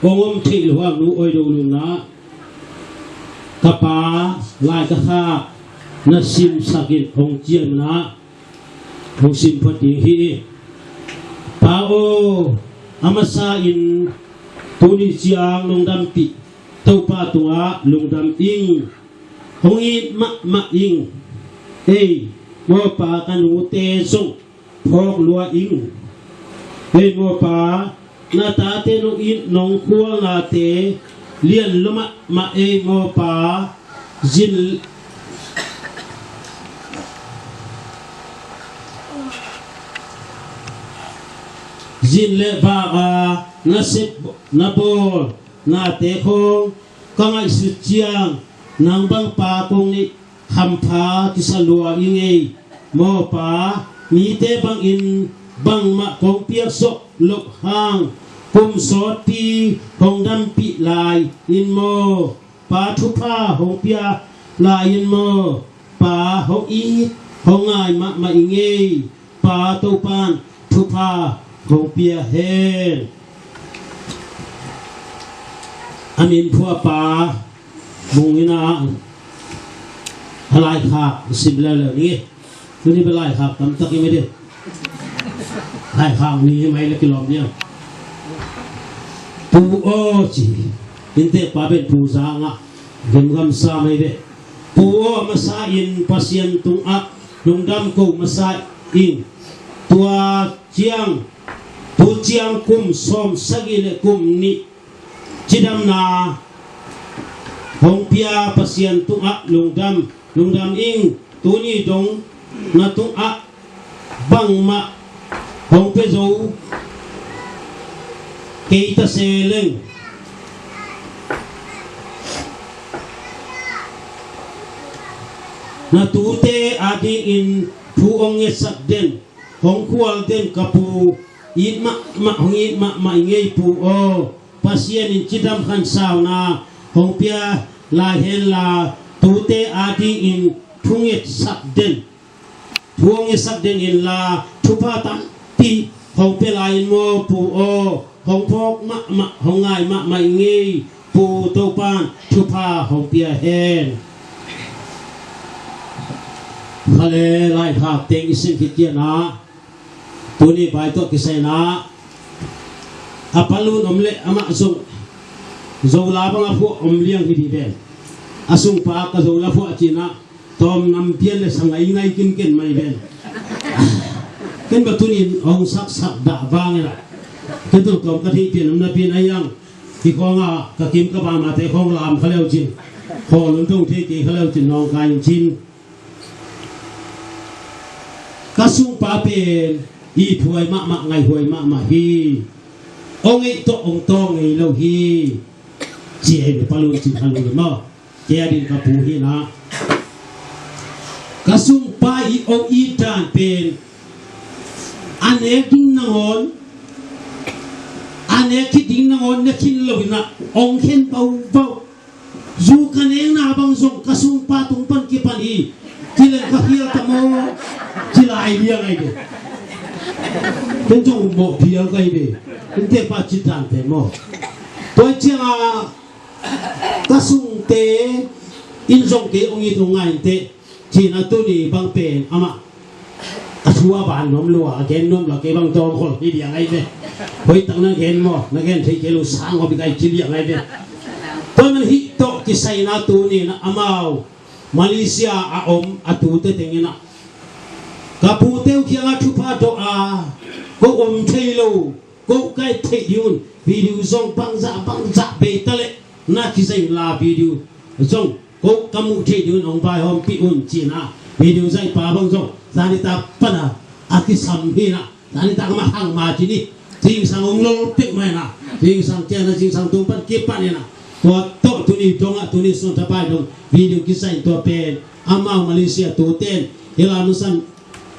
hong om theih lo a nu Oi Do Lun ah ka pa lai ka khak na simsak in hong ciam inah hong sim phot ding hi. Pa aw, a masa in tuni ciang lungdampih Topa tungah lungdam ing. Hong it mahmah ing. Ei, mawpa ka nute zong phawk lua ing. Ei mawpa, na tate nong it nong khualnate lian lua mahmah ei maw Pa. Zin, zin le vak a na sep na bawl nate khawng ka ngaihsut ciang nang bang pa kong neih hampha kisa lua i ngei maw Pa. Mite bangin bangmah kong piaksuah loh hang kum sawtpi hong dampih lai in maw Pa, thupha hong pia lai in maw Pa, hong it hong ngai mahmah i ngei Pa. Topan thupha hong pia hen. A min phuah pa Mung in a, a laikhak sim leuleu ni. Tuni bel laikhak tamtak i mede. Laikhak ni hi mai le kilawm ni a. Pu aw ci. Inntek pa pen Pu Zanga. Gamgam sa mai de. Pu aw, a masa in Pasian tungah lungdam ko masa in. Tua ciang, tu ciang kum sawm sagih le kum nih cidamna hong pia Pasian tungah lungdam, lungdam ing. Tuni dong na tungah bangmah hong pia zo kei ta se leng, na tute adingin thu hong ngetsak den, hong khual den ka pu, it mahmah, hong it mahmah i ngei Pu aw. Pasian in cidam khansauna hong pia lai henla, tute adingin thu ngetsak den, thu hong ngetsak den inla, thupha tampi hong pia lai in maw Pu aw. Hong phawk mahmah, hong ngai mahmah i ngei Pu. Topan thupha hong pia hen. Khale laikhak teng i sin khit ciangin ah, tuni bai tawh kisai in ah, a palun om leh amah zong Zola bang a phuah om liang hi dih ven. A sungpa ka Zola phuah ci-in ah, tawm nam pian le sa ngai ngai kinken mai ven. Ken ba tuni in hong saksak dah vang in ah, ken tawm tawm ka theih pian om napi-in a hiang, hi khawng ah ka kim ka bamate khawng lam kha leu cin, khawl un dong thei kei kha leu cin, nawngkai in cin. Ka sungpa pen ithuai mahmah, ngaihuai mahmah hi. Hong ngeih tawh hong tawng ngei lo hi. Ci ei, palun cin kha lo maw. Kei a din ka pu hi in ah, ka sungpa i hong it dan pen a nek ding nangawn, a nek khit ding nangawn ne khin lo in ah, hong khen baubau. Zu ka nekna bang zong ka sungpa tung pan kipan hi. Ci leng ka khial ta maw, ci lai liang ai de. Ken zong mawh phial kai de. Inntek pa cih dan pen maw. Tua ciangin ka sungte in zong kei hong it hong ngai inteh. Ci-in ah tuni bang pen amah a thu a ban nuam lua, a gen nuam lua, kei bang tawng khol hi liang ai ve. Hoih tak na gen maw, na gen thei kei lo sang aw, bik ai ci liang ai ve. Tua man hih tawh kisai in ah tuni in ah amau Malaysia a om a tute teng in ah, ka pute uh kiangah thupha dawh a, ko om thei lo, ko ka et theih ding un, video zong bangzah bangzah bei ta leh na kizai un la, video zong ko ka muh theih ding un hong vaihawmpih un, ci-in ah, video zaihpa bang zong zanitak pan a a kisam hi in ah, zanitak amah hang ma ci ni, zingsang hong lol pek mah in ah, zingsang ciang na zingsang tung pan kipan in ah, tua tawh tuni dong ah, tuni Suan Thapai dong video kizai in, tua pen amau Malaysia tute in hi la nusan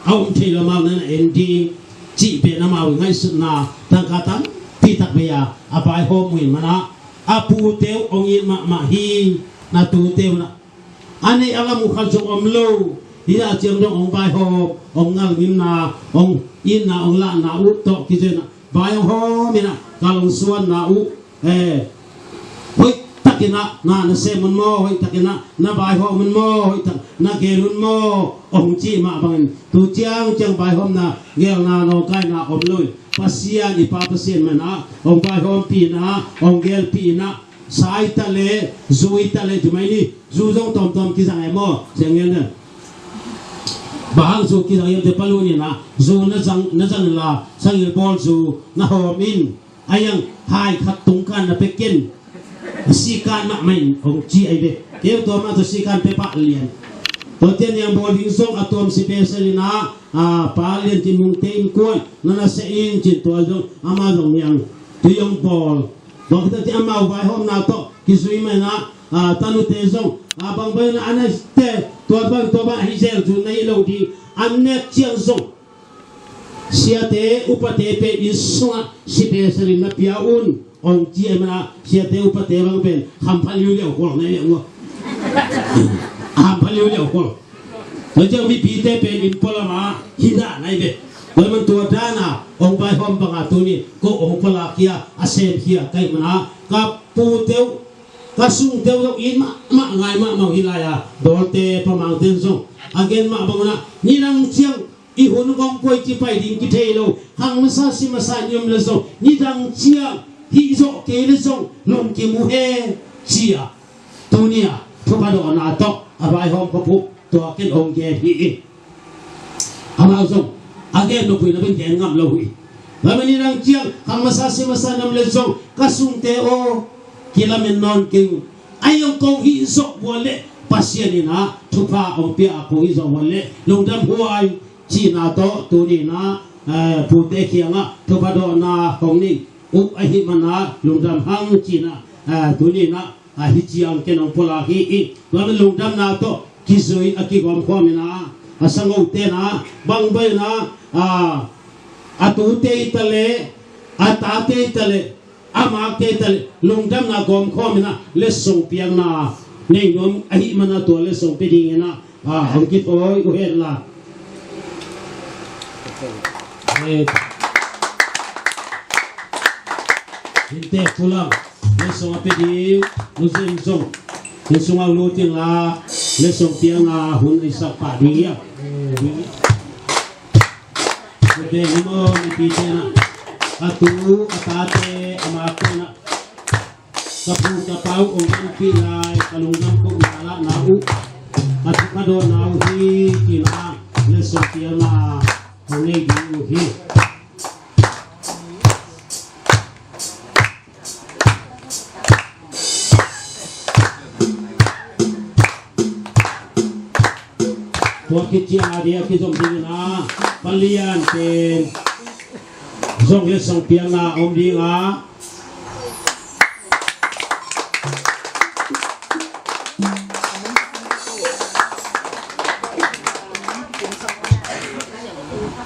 a om thei lo, amau na na en ding cih pen amau i ngaihsutna tangka tampi tak bei a a vaihawm uh ahih man ah, a pute uh hong it mahmah hi. Na tute uh na, a neih a lam uh khat zong om lo. Hih a ciang dong hong vaihawm, hong ngalngimna, hong itna, hong lahna uh tawh kizui in ah vai hong hawm in ah, ka lungsuanna uh, eh, hoih takin ah na na sem un maw, hoih takin ah na vaihawm un maw, hoih tak na gel un maw, hong cih mah bangin tu ciang ciang vaihawmna, gelna, nawngkaina om lo in, Pasian, i Pa Pasian mah in ah hong vaihawmpih in ah, hong gelpih in ah, sa i ta leh, zu i ta leh, ci mai ni, zu zong tawmtawm kizang e maw, ciang ngen na. Bang hang zu kizang hiam cih leh, palun in ah zu na zang, na zang la, sangil bawl zu na hawm in, a hiang hai khat tungkan na pia ken. Sikan mahmah in hong ci ahi ve. Keu tua mah tawh sikan pia pah lian. Tua ciang niang bawl ding zong a tuam special in ah, a, Pa Lian Tin Mung te innkuan na na seh in cin tua zong amah zong niang tui hong bawl. Tua khit teh amau vaihawmna tawh kizui mah in ah, a, tanute zong, a, bang bang in ah a na te tua bang tua bang ahi zel zun na hi lo ding. An nek ciang zong siate upate pen inn sungah special in na pia un hong ci ahih manin ah siate upate bang pen hampha liuliau khol na hi ve uh. Hampha liuliau khol. Tua ciang mipite pen inn pualam ah hi dan ahi ve. Tua ahih manin tua dan a hong vaihawm bang a tuni ko hong pulak hi a, a sem hi a ka hih manin ah ka pute uh, ka sungte uh zong it mahmah ngai mahmah uh hi lai a, Dawlte Pa Mangte zong a gen mah bang un ah nidang ciang i hun kong koici pai ding kithei lo. Khang masa si masa ni om leh zong nidang ciang hih zawh kei leh zong lungkim uh hen ci a, tuni a thupha dawhna tawh a vaihawm khop uh tua ken hong gen hi. Amau zong a gen nopui na pen gen ngam lo hi. Tua ahih manin nidang ciang khang masa si masa ni om leh zong ka sungte aw, kilamen nawn keng. Ahi zong kong hih zawh bual leh Pasian in ah thupha hong pia a kong hih zawh bual leh lungdam huai cihna tawh tuni in ah, eh, pute kiangah thupha dawhna hong nei uh ahih manin ah lungdam hang cihna, eh, tuni in ah, ah, hi ciang ken hong pulak hi. Tua ahih manin lungdamna tawh kizui a kigawmkhawm in ah, a sangote in ah bang bang in ah, ah, a tute hi ta leh, a tate hi ta leh, a makte hi ta leh lungdamna gawmkhawm in ah letsong piakna nei nuam ahih manin ah tua letsong pia ding in ah, ah, hong kithawi uh hen la. Eh, innte pulang letsong a pia ding nu Zen zong inn sungah lut in la letsong piakna hun i sak pah ding hi a. Ute hi maw, mipite in ah, a tu a tate a makte in ah ka pu ka pau hong genpih lai, ka lungdam ko uh, ka lahna uh, ka thupha dawhna uh hi ci in ah letsong piakna hong nei ding uh hi. Tua khit ciang a dia kizom ding in ah Pa Lian pen zong letsong piakna om ding a,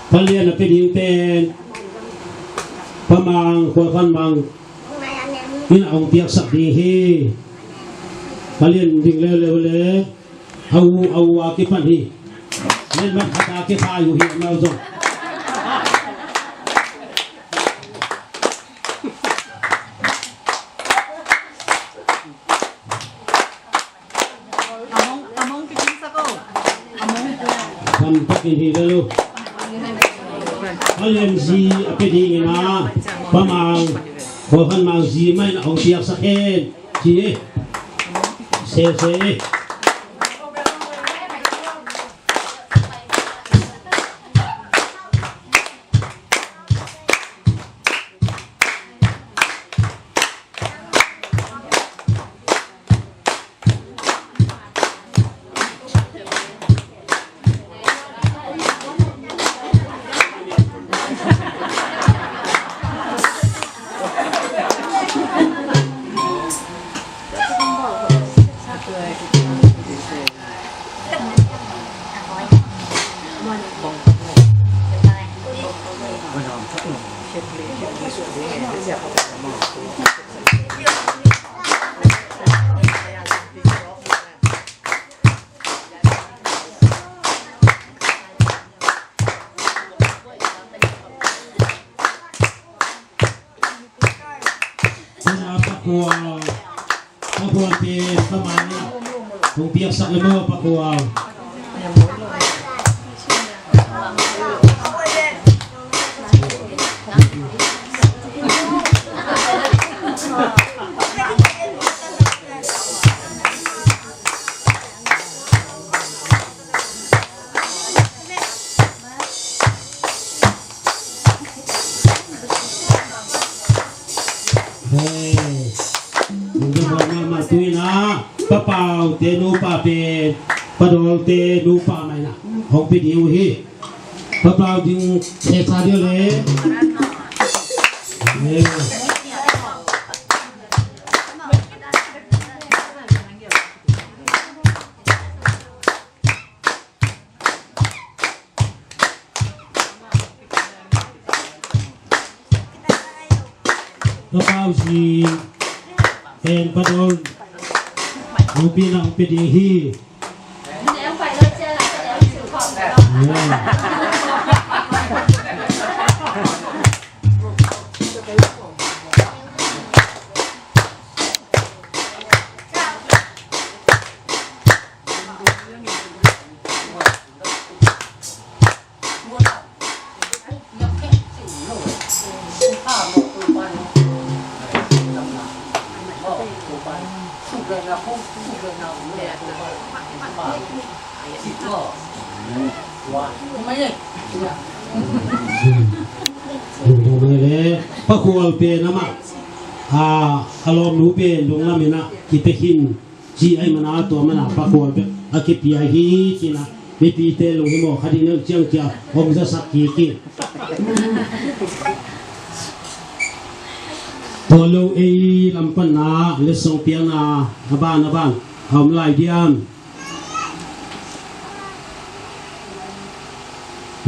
Pa Lian a pia ding pen Pa Mang, Khual Khan Mang in a hong piaksak ding hi. Pa Lian ding leuleu le, a u, a u a kipan hi. Len man khat a kiphai uh hi amau zong. Among, among kikin sako. Among. Tam takin hi lalo. Pa Lian zi a pia ding in ah Pa Mang, Khual Khan Mang zi mah in a hong piaksak hen ci e. Se se. Tuna Pa Khual, Pa Khual pen Pa Mang in hong piaksak le maw Pa Khual. Pa Pau te nupa pen, Pa Dawl te nupa mai na hong pia ding uh hi. Pa Pau ding sesa ding le. Pa Pau si pen Pa Dawl nupi na hong pia ding hi. Pa Khual pen amah a, a lawmnu pen lunglam in a kipia khin. Ci ai mana tua mana Pa Khual bek a kipia hi cina mipite lunghimawh kha ding neuh ciang cia om zasak kik hi. Tua lo ei lam panna letsong piakna a ban a ban a om lai diam?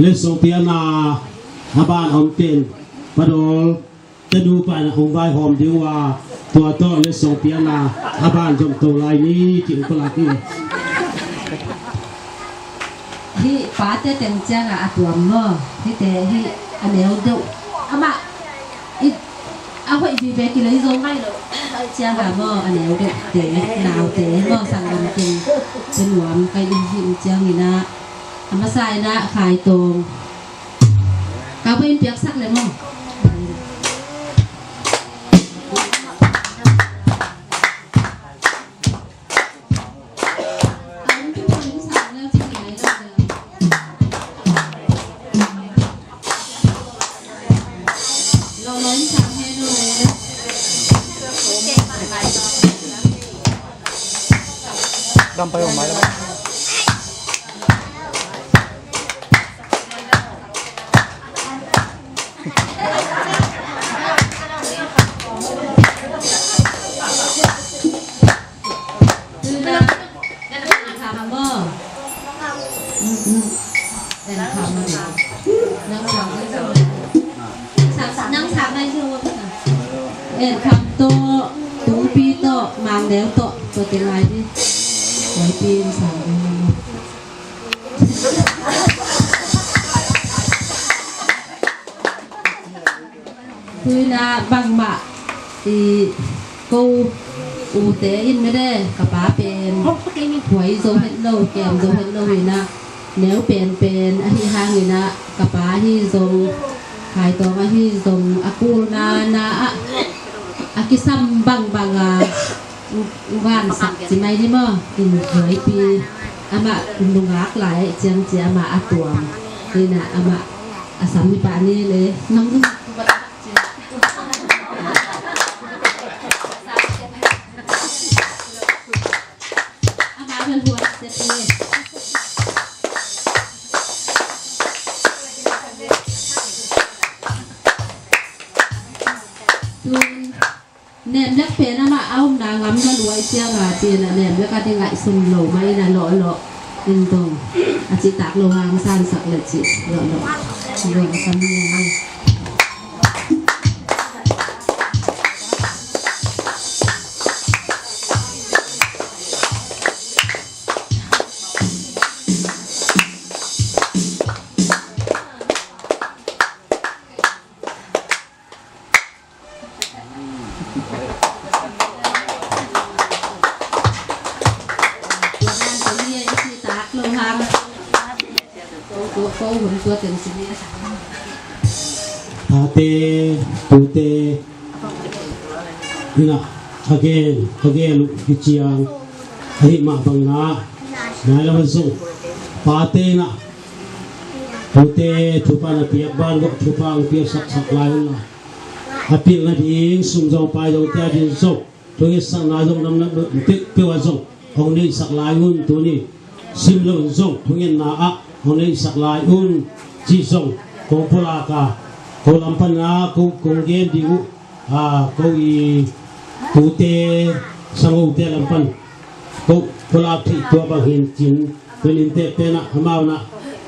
Letsong piakna a ban a om pen Pa Dawl te nupa in a hong vaihawm ding uh a, tua tawh letsong piakna a ban zom to lai ni, ci uh palak hi. Hih pate teng ciangah a tuam maw? Hihte hih a neu deuh amah i a hoih vive kilei zo ngai lo ciangah maw? A neu deuhte naute maw? Sanggamte te nuam kai in hih ciangin ah a masa in ah Khai Tawng Ka buin piaksak le maw? Dam pai om mai dam. Nang sang nai chu. En kham tawh, tungpi tawh, mangdeu tawh, tua teng lai dih. Tua pi in sang dih. Tuina bangmah i ko ute in mede ka pa pen huai zo het lo, kem zo het lo ina neu penpen ahi hangina ka pa ahi zong Khai Tawng ahi zong a kulna na ah a kisam bangbang a vansak ci mai ni maw? In huaipi amah nungak lai ciang ci amah a tuam ina amah a sam hi pah ni le nang Tun nem lek pen amah a omna ngam na luai cianga cina nem lek a ding ngaihsun lo mai na lawhlawh in dong a cihtak lo hang sansak le cih lawhlawh. Lawhlawh sam ni a. Tate, tute, ina, again, again, hi ciang, ahi mah bang na, nai lam a zong, pate na, tute, thupha na piak ban, thupha ang piak sak sak lai na. A pilna ding sum zong pai zong tia ding zong thungetsakna zong namnam peuh ah zong hong neihsak lai un. Tuni simloh zong thungetna ah hong neihsak lai un ci zong kong pulak a, ko lam pan a ko kong gen ding uh, a, ko i tute sangote lam pan ko pulak theih tua bang hi in cin, tuni in tek pen ah amau na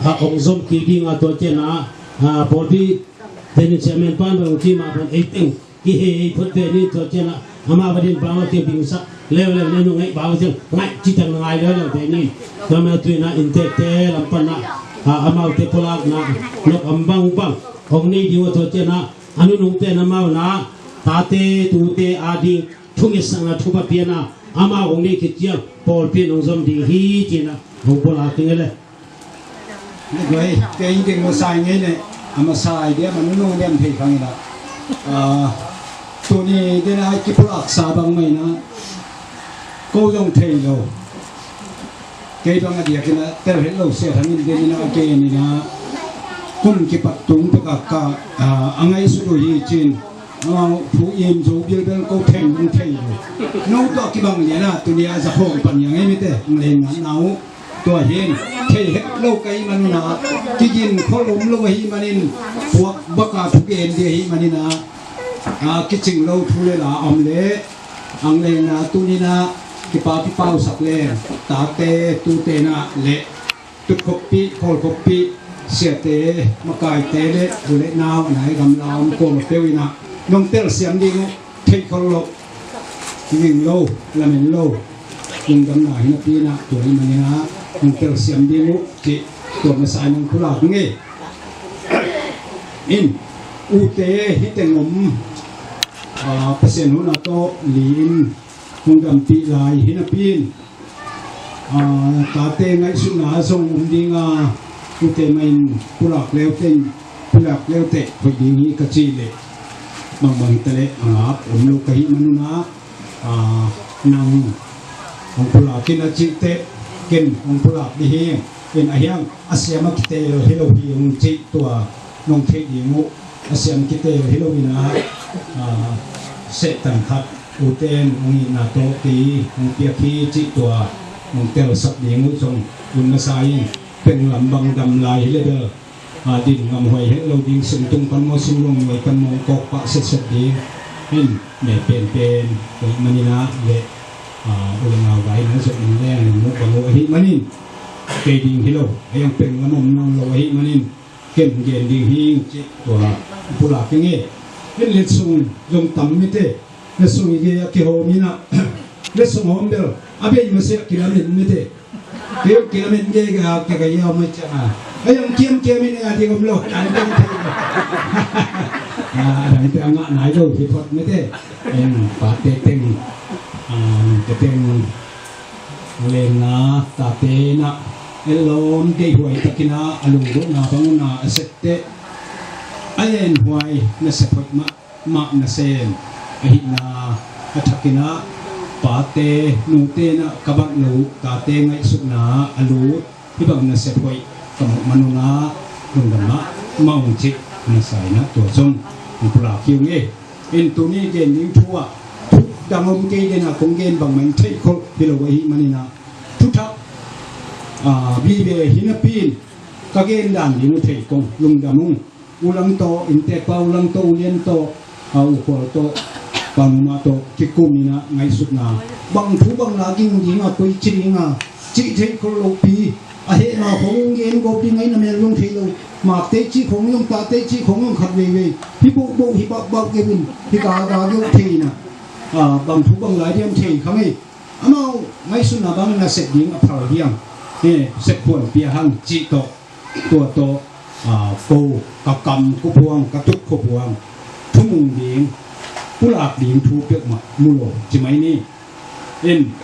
a hong zom kik ding a, tua ciang a, a, pawlpi teni chairman pan bang ci mah pan ei teng kihei phot ve ni. Tua ciang a amau va din bang a kibingsak leuleu ni, nong ngaih bang a ciang ngaih citang na ngai leuleu ve ni. Tua mah tu in a inntekte lam pan a, a, amaute pulakna nop am bangbang hong nei ding uh a, tua ciang a a nunungte in amau na tate tute a ding thungetsakna thupha piakna amau hong nei khit ciang pawlpi in hong zom ding hi ci in a hong pulak ding hi le. Guai, kei in keng masa i ngei le, a masa i diam, a nunung diam thei khang i la. Ah, tuni dena kipulaksa bang mah in a, ko zong thei lo. Kei bang a diakin a tel het lo sia thangin den in a, a gen in a, kum kipat tung pek a ka, ah, a ngaihsut uh hi cin. Amau thu im zo bilbel ko thei, hong thei lo. No tawh kibang lian a, tuni a za khawng pan hi a ngei mite, hong lei ngat na uh. Tua hi in, thei het lo ka hih man un a, kigin khol om lo ahih manin, puak baka thugen ding ahih manin a, a, kicing lo thu le la om le, hong lei na tuni in a, kipa kipausak le, tate tute na le, tutkhoppi, khawlkhoppi, siate, makaite le, u le nau, a nai gamla om kuamah peuh in a, nong telsiam ding uh, thei khol lo, ning lo, lamen lo, lungdamna hi napi in a, tua ahih manin a, nong telsiam ding uh, cih tua masa in nong pulak ngei. In, ute hi teng om, a, Pasian hun a tawh li in, lungdampih lai hi napi in, a, tate ngaihsutna zong om ding a, ute mah in pulak leuteng, pulak leuteh hoih ding hi ka cih leh, bangbang hi ta leh a ngap om lo ka hih man un a, a, nang hong pulak in a cih teh, ken hong pulak ding hi, in a hiang a siam a kiteel hi lo hi hong cih tua nong theih ding uh, a siam kiteel hi lo in a, a, sehtan khat uten hong itna tawh kei hong piak hi cih tua hong telsak ding uh zong hun masa in, peng lam bang dam lai hi le bel, a, din ngamhuai het lo ding, sung tung pan maw, sung luang nuai pan maw, kawk pah setset ding. In, me penpen, kei manin a, le, a, u le nau gai na zong in leng, in muk bang uh ahih manin, kei ding hi lo, a yang peng lam om nawn lo ahih manin, ken gen ding hi ing cih tua pulak ing e. In letsong zong tam mite, letsong i gei a kihawm in a, letsong hawm bel a bei masiah kilamen mite. Kei kilamen gei ga ka ka yau mai ciang a, a yang kiamkiam in a dik om lo, a dang thei. A dang te a ngah nai lo hi phot mite. Eng pate teng, a, te teng lenna tate na el lawm deihhuai takin a, a lunggulhna bang un a a sep teh, a enhuai nasep hoih mahmah nasem ahihna a thakin a, pate nute na ka bat lo uh tate ngaihsutna a lut hih bang nasep hoih ka muh man un a, lungdam mahmah ung cih masa in a tua zong hong pulak hi ung e. In tuni gen ding thu ah thu dang om kei den a, kong gen bangmah in theih khol hi lo ahih manin a, thuthak, a, vive hi napi in ka gen dan ding uh thei kong lungdam ung. U Lang tawh, inntekpa U Lang tawh, U Lian tawh, a, U Khual tawh, Pa Muma tawh kikum in a ngaihsutna, bang thu bang la ging ding a, koi ci ding a, cih theih khol lopi, a hehna khong gen gawp ding a, i na mel zong thei lo, makte cih khong zong, tate cih khong zong khat veivei hi bohboh, hi bakbak kei un, hi gaga kei uh thei in a, a, bang thu bang la diam thei kha ngei. Amau ngaihsutna bang nasep ding a phal hiam, he, sep khuan pia hang cih tawh, tua tawh, a, ko ka kam khuaphuang, ka tut khuaphuang, thumung ding, pulak ding thu peuhmah mu lo ci mai ni. In,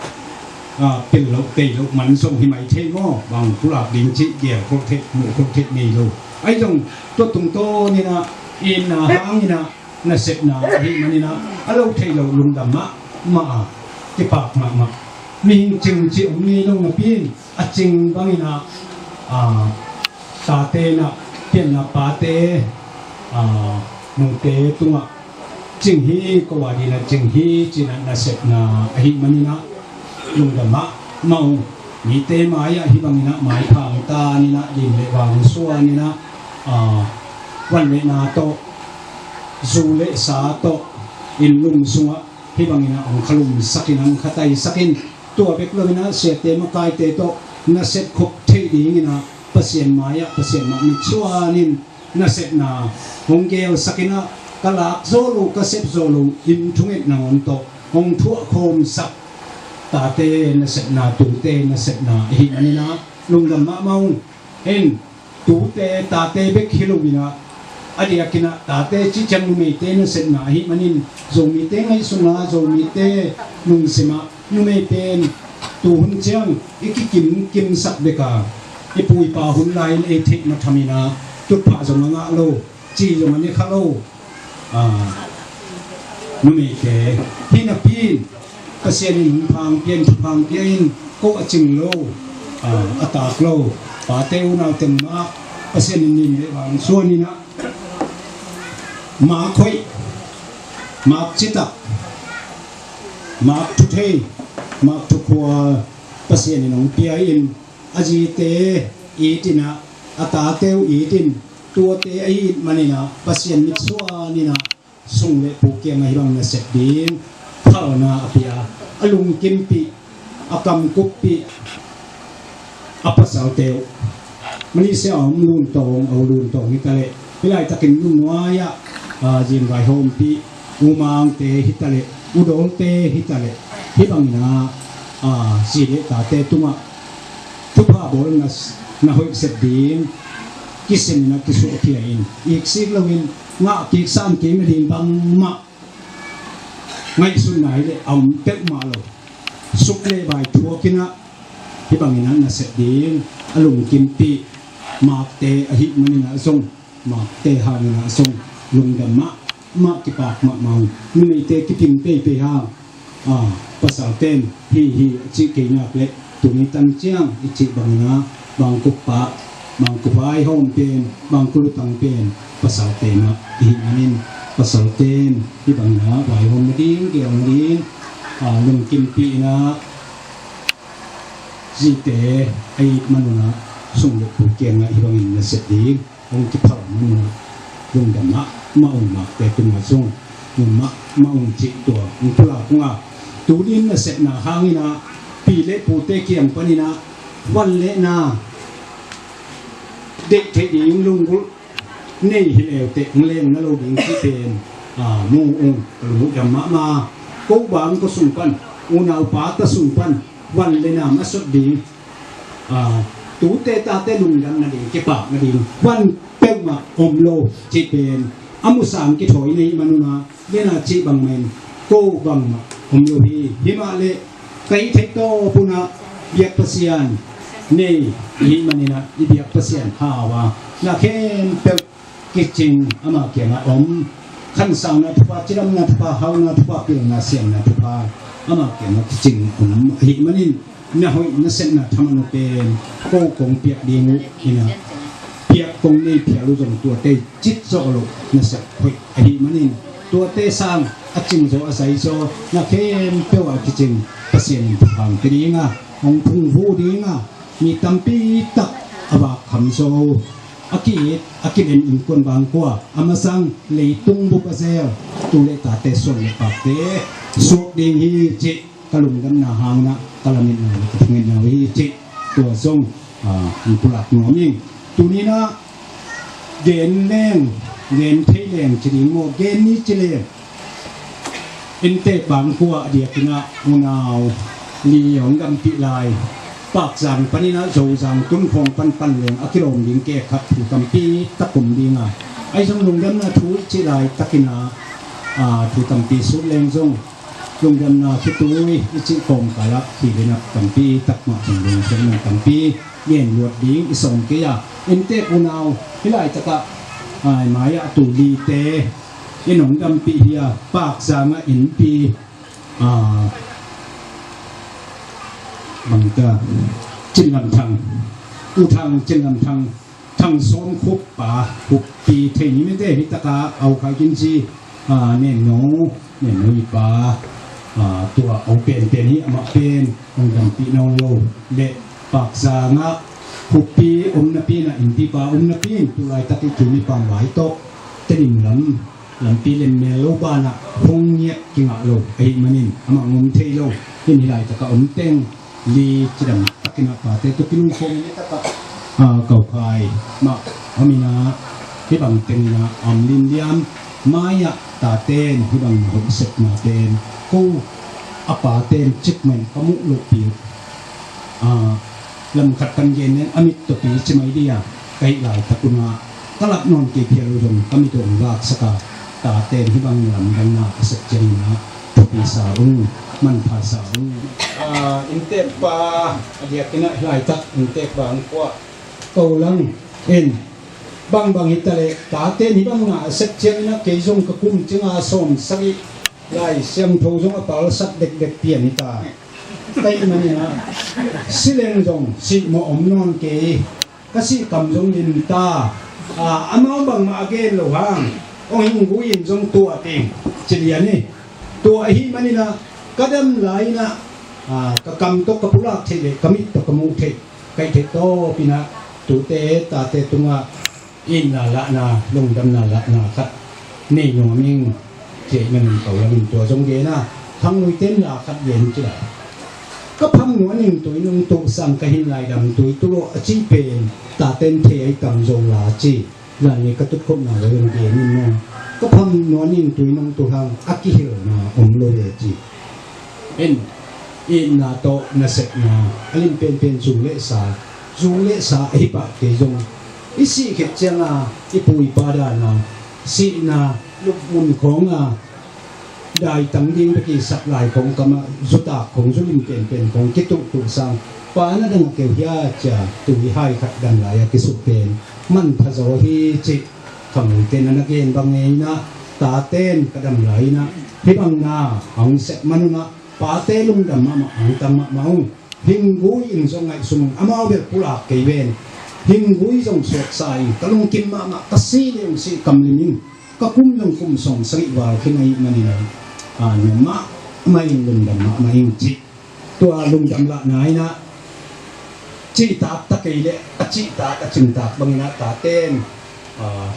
a, pil loh, tei loh man zong hi mai thei maw, bang pulak ding cih gel khol thei, mu khol thei nei lo. Ahi zong tua tungtawn in a, in a hang in a, nasepna ahih manin a, a lo thei lo lungdam mahmah a, kipak mahmah. Mihing cing cih om ngei lo napi in, a cing bangin a, a, tate na, pianna pate, a, nute tungah Cing hi, ko a dingin ah cing hi, ci-in ah nasepna ahih manin ah lungdam mahmah ung. Mite mai-ah hih bangin ah maiphang tan in ah, lim le vang suan in ah, ah, van le na tawh, zu le sa tawh, inn lum sungah hih bangin ah hong khalumsak in, hong khataisak in, tua bek lo in ah siate makaite tawh na sepkhop theih dingin ah Pasian mai-ah, Pasian mah mitsuan in nasepna hong gelsak in ah, ka lak zo lo, ka sep zo lo, inn thunget nangawn tawh hong thuah khawmsak tate nasepna, tute nasepna ahih manin ah lungdam mahmah ung. Hen, tute, tate bek hi lo in ah, a diakin ah tate cih ciang numeite nasepna ahih manin, Zomite ngaihsutna, Zomite lungsim ah numei pen tu hun ciang i kikimkimsak bek a, i pu i pa hun lai-in ei theih matham in ah tutphah zong a ngah lo, ci zong a ne kha lo, ah, numeite. Hih napi in Pasian in hun pha hong pia in, thupha hong pia in, ko a cing lo, ah, a tak lo pate, unaute mah Pasian in lim le vang suan in ah, mak hoih, mak citak, mak thuthei, mak thukhual Pasian in hong pia in, a zite it in ah, a tate uh it in, tuate a it manin ah Pasian mitsuan in ah sung le pu kiangah hih bang nasep ding phalna a pia, a lungkimpih, a kamkuppih a pasalte uh. Malaysia a om Lun Tawng, a u Lun Tawng hi ta leh, hih laitakin Lun Nuai ah, ah, Zin Vaihawmpih, U Mangte hi ta leh, U Dawlte hi ta leh, hih bangin ah, ah, zi le tate tungah thupha bawl na, na hoih sep ding kisen in ah kisuahkhia in, iksik loin ngah kik san kik nading bangmah ngaihsutna hi leh a om peuhmah lo. Suk le vai thuak in ah hih bangin ah nasep ding a lungkimpih, makte ahih manin ah zong, makte hangin ah zong lungdam mahmah, kipak mahmah ung. Numeite kiping peipei hang, ah, pasalte'n hi hi a cih kei nak leh, tuni tan ciang i cih bangin ah Bangkok pah, Bangkok vaihawm pen, Bangkok lutang pen pasalte mah ahih manin, pasalte'n hih bangin ah vaihawm nading, gel nading, ah, lungkimpih in ah, zite a it man un ah sung le pu kiangah hih bangin nasep ding hong kiphal man un ah lungdam mahmah ung, makte tungah zong lungdam mahmah ung cih tua hong pulak ung a. Tuni in nasepna hangin ah pi le pute kiang panin ah van le na deih theih ding lunggulh nei hi leuteh hong leng na lo ding cih pen, ah, mu ung, ka lungdam mahmah. Ko bang ko sung pan, unau pate sung pan van le na mah sot ding, ah, tute tate lungdam nading, kipak nading van peuhmah om lo cih pen a musa hong kithawi na hih man un ah, le na cih bangmah in ko bangmah om lo hi. Himah leh ka hih theih tawp un ah biak Pasian nei i hih manin ah, i biak Pasian hau a, na khempeuh kicing ama kiangah om. Khansakna thupha, cidamna thupha, hauna thupha, pilna siamna thupha ama kiangah kicing om ahih manin, na hoih nasepna thaman uh pen ko kong piak ding uh in ah, piak kong nei phial uh zong tuate cit zawh loh nasep hoih ahih manin, tuate sang a cing zaw, a zai zaw, na khempeuh ah kicing Pasian in thupha hong pia ding a, hong phungvuh ding a, mi tampi tak a vak kham zaw, a ki-it a kilem innkuan bangkua, a masang leitung bup a zel tu le tate suan le pakte suak ding hi cih ka lungdamna hangin ah ka lametna le ka thungetna uh hi cih tua zong, ah, hong pulak nuam ing. Tuni in ah gen leng, gen thei leng ci ding maw, gen ni ci leng, inntek bangkua a diakin ah unau li hong dampih lai, Pakzang panin ah Zozang tunkhawng panpan leng a kilawm ding kei khat thu tampi tak om ding a, ahi zong lungdamna thu i cih laitakin ah, ah, thu tampi sut leng zong lungdamna khitui i cih kawmkal ah khi le nak tampi tak mah zong lungdamna tampi gen luat ding i sawm kei a, inntek unau hih laitak ah, ai mai ah tu lite in hong dampih hi a, Pakzang ah innpi, ah, bangta, Cin Lam Thang, U Thang, Cin Lam Thang, Thang Sawm Khup pa, Khuppi thei ni mite hi tak a, au khai kin ci, Nen no, nen no i pa, tua au pen pen hi, amah pen hong dampih nawn lo le Pakzang ah khuppi om napi in ah, innpipa om napi in, tu laitak i kim i pam vai tawh Tedim lam lampi lemmel lo banah hong ngiat kingah lo ahih manin amah ngom thei lo. Hih laitak a om teng li cidam takin ah pate tawh kilungkhawm ni takah, ah, kaukhai mah om in ah, hih bang teng in ah om limliam. Mai-ah taten hih bang na hoih sepna pen ko a paten cikmen ka muh lohpi uh. Ah, lamkhat pan gen nen a mit tawpi ci mai dia ka hih laitak un ah ka lak nawn kei phial uh zong ka mit uh hong vaksak a, taten hih bang lamdanna a sep ciangin ah thupi sa ung, manpha sa ung. Ah, inntekpa a diakin ah hih laitak inntekpa hong kuah ko lang in, bangbang hi ta leh taten hih bang na a sep ciangin ah kei zong ka kum cinga sawm sagih Lai Siangtho zong a palsat dekdek pian hi ta. Ka hih manin ah si leng zong sihmawh om nawn kei, ka sih kam zong dim ta. Ah, amau bangmah a gen lo hang, hong hinggui in zong tuah teng ci lian hi. Tua ahih manin ah ka dam lai-in ah, ah, ka kam tawh ka pulak theih le ka mit tawh ka muh theih, ka hih theih tawpin ah tute tate tungah itna lahna, lungdamna lahna khat nei nuam ing. Ci ahih manin ko lamin tua zong gen a, khangluite in la khat gen ci lai. Ka pham nuan ing tui nong tuh sang ka hin lai dam tui tuh lo a cih pen taten thei a i tam zo la ci. Zan ni ka tutkhopna lo in gen in maw. Ka pham nuan ing tui nong tuh hang a kihilna om lo ve ci. En, itna tawh nasepna a lim penpen zung le sa, zung le sa ahi pah kei zong i sih khit cianga i pu i pa dana sihna lupmun khawnga daitang ding bek i sak lai khong kamah zutak khong zu lim penpen khong kituhtuh sang pa na dang a keu hia cia tui hai khat dang lai a kisuk pen manpha zaw hi cih. Khangluite na na gen bang ngei inah taten ka dam lai inah hih bang na a hong sep man unah pate lungdam mahmah hong tam mahmah ung. Hinggui in zong ngaihsun ung, amau bel pulak kei ven. Hinggui zong suaksa in ka lungkim mahmah, ka si le hong si kamlim in ka kum zong kum sawm sagih val khin ahih manin a nuam mahmah in lungdam mahmah in cih. Tua lungdam lahna inah cihtak ta kei leh a cihtak a cingtak bangin ah taten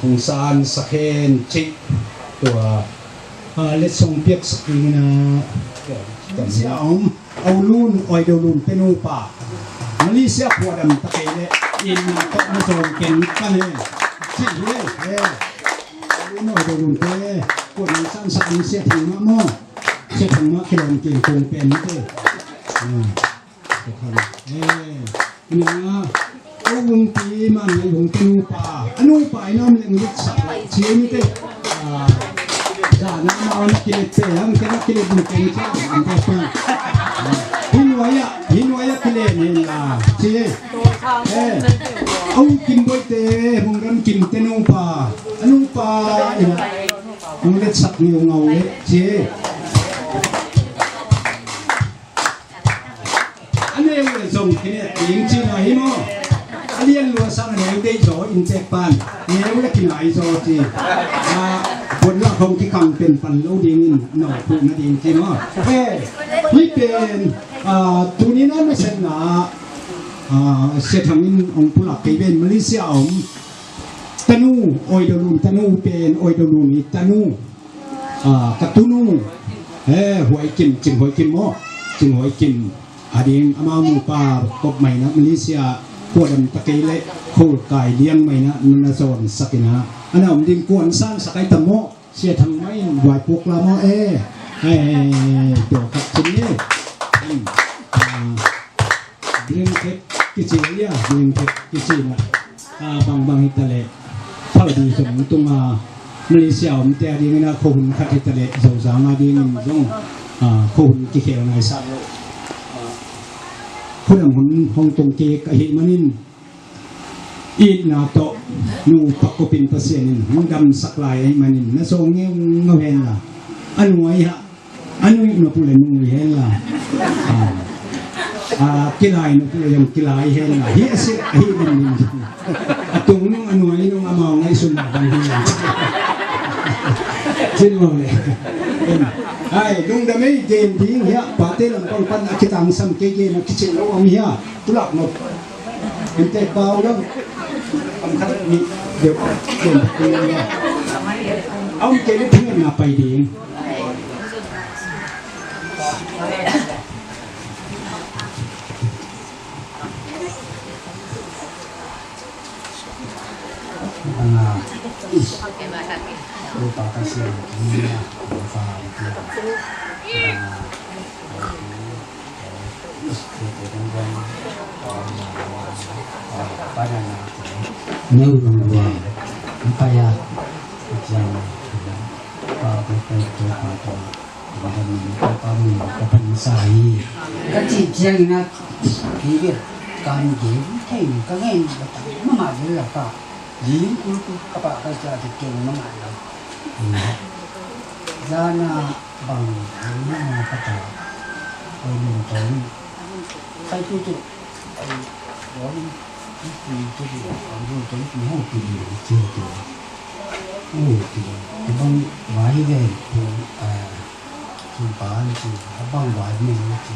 hong sansak hen cih. Tua letsong piaksak dingin ah Malaysia a om Aulun Oidolun te nupa Malaysia phuadam ta kei leh itna tawh na zawng ken kan hen cih hi. Aulun Oidolun te phuadam sansak ding sia thang mah maw. Sia thang mah kilawm keng kong pen mite. Sia thang. Eh, ina, ko hong pi man ngai hong te nupa. A nupa ina om leng lut sak lai ci mite. Ah, zana ma na kilet te, hang te na kilet mu keng cia, ang te pa. Hi nuai a, hi nuai a kilet nen la ci. Eh, a hong kim boy te, hong ram kim te nupa. A nupa ina. Hong letsak niu ngau le ci. A neu le zong kine ding ci na hi maw. A lian lua sang a neu deih zaw in cek pan neu le kinai zaw ci. A, buat lak hong kikang pen pan lo dingin nau phuh na ding ci maw. Eh, hi pen, a, tuni na nasepna, a, Sia Thang in hong pulak kei ven Malaysia a om. Tanu, Oidolun tanu pen, Oidolun i tanu. Ah, ka tunu. Eh, Huai Kim, Cing Huai Kim maw. Cing Huai Kim. Ading, amau nupa, kop mai na Malaysia, khuadam ta kei leh, khol kai liang mai na, na zawn sak ina. Ana om ding kuan sang sak ai tam maw. Sia Thang mai, Huai Puk la maw, eh. Eh, tua khat cin ni. Hmm. Ah. Blanket kici ia, blanket kici na. Ah, bangbang hita leh. Phalbi zong tunga Malaysia om te ading ina khohun khat hita leh. Zozang ading in zong, ah, khohun kikhel nai sa lo. Ah, khuadam hun hong tung kik ahih manin itna tawh nupa kopin Pasian in hong damsak lai ahih manin na zawng ngeungau hen la. A nuai ha A nuih nop uh le nuih hen la. Ah. Ah, kilai nop uh le zong kilai hen la. Hi a silh, a hi limlim. A tung nung a nuai nung amau ngaihsun mah bang hi. Cin lo le. Ai, lungdam ei, gen ding hiah, pate lampang pan a kitangsam kei gen a kicin lo om hiah, tulak lo. Ente pau lo. Am khat ni deuh, gen ding hiah. Am kei le phung na pai ding. Neu lungwang mpaya jang pa pa pa pa pa. Ka min, ka min, ka min sa hi. Ka cih ciangin a, hi bel, ka min gen thei, ka ngen, ka ta, mama bel la ka. Yin kul kul, ka pa ka sa te keng mama la. Zana bang, mama ka ta. Oi, min tong. Kai tu tu. Oi, oi, tu tu tu, oi, tu tu, oi, tu tu, oi, tu tu. Oi, tu tu. Bang, wai ve, tu, ah, Sultan ci, a bang vai meng ci,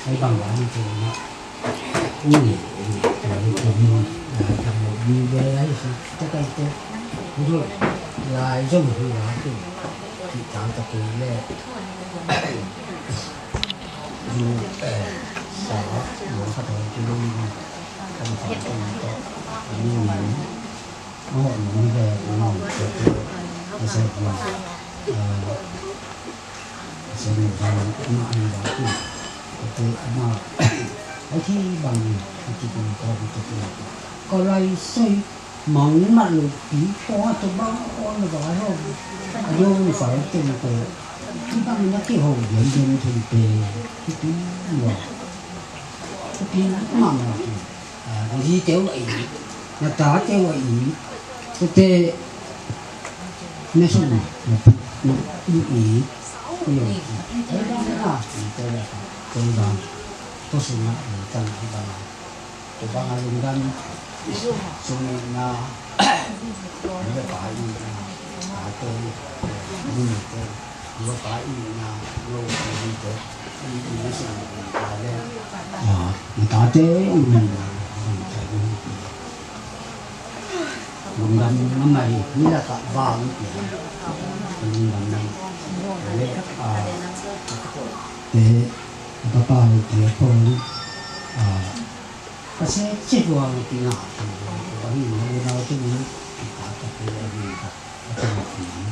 a bang vai meng ci na. Ui, ui, ui, ui, ui, ui, ui, ui, ui, ui, ui, lai zong hui la tu, ci tang ta kui le. Yu, eh, sa, yu ka tong ci lu, kan sa tong to, yu, yu. Aw, nong hi ve, nong hi ve, a sa hi, a, a sa hi ve, ama hi ve, a te ama, a hi bang, a ti kong ko, a ti kong ko. Ko lai sai, mang mat lo pi, ko a to bang, ko na ba lo, a yo ni fa lo te ko, ti bang na ki ho, yen yen te pe, ti pi, wa, ti pi, ma ma ki. A, na zi teu a it, na ta teu a it, tute na hin, na put, na ih, na ih, na ih, na ih, na ih, teu bang, tua sung a, na tan a bang, tua bang a lungdam, sung na, na pa ih, na, na te, na te, Tate, lungdam na mai, ni la ka bang, lungdam na mai, le, a, te, ka pa, te, ko, a, Pasian ci tuang tina, tuang hi, na unau tu ni, kita ta pu ni ta, a tina pu ni.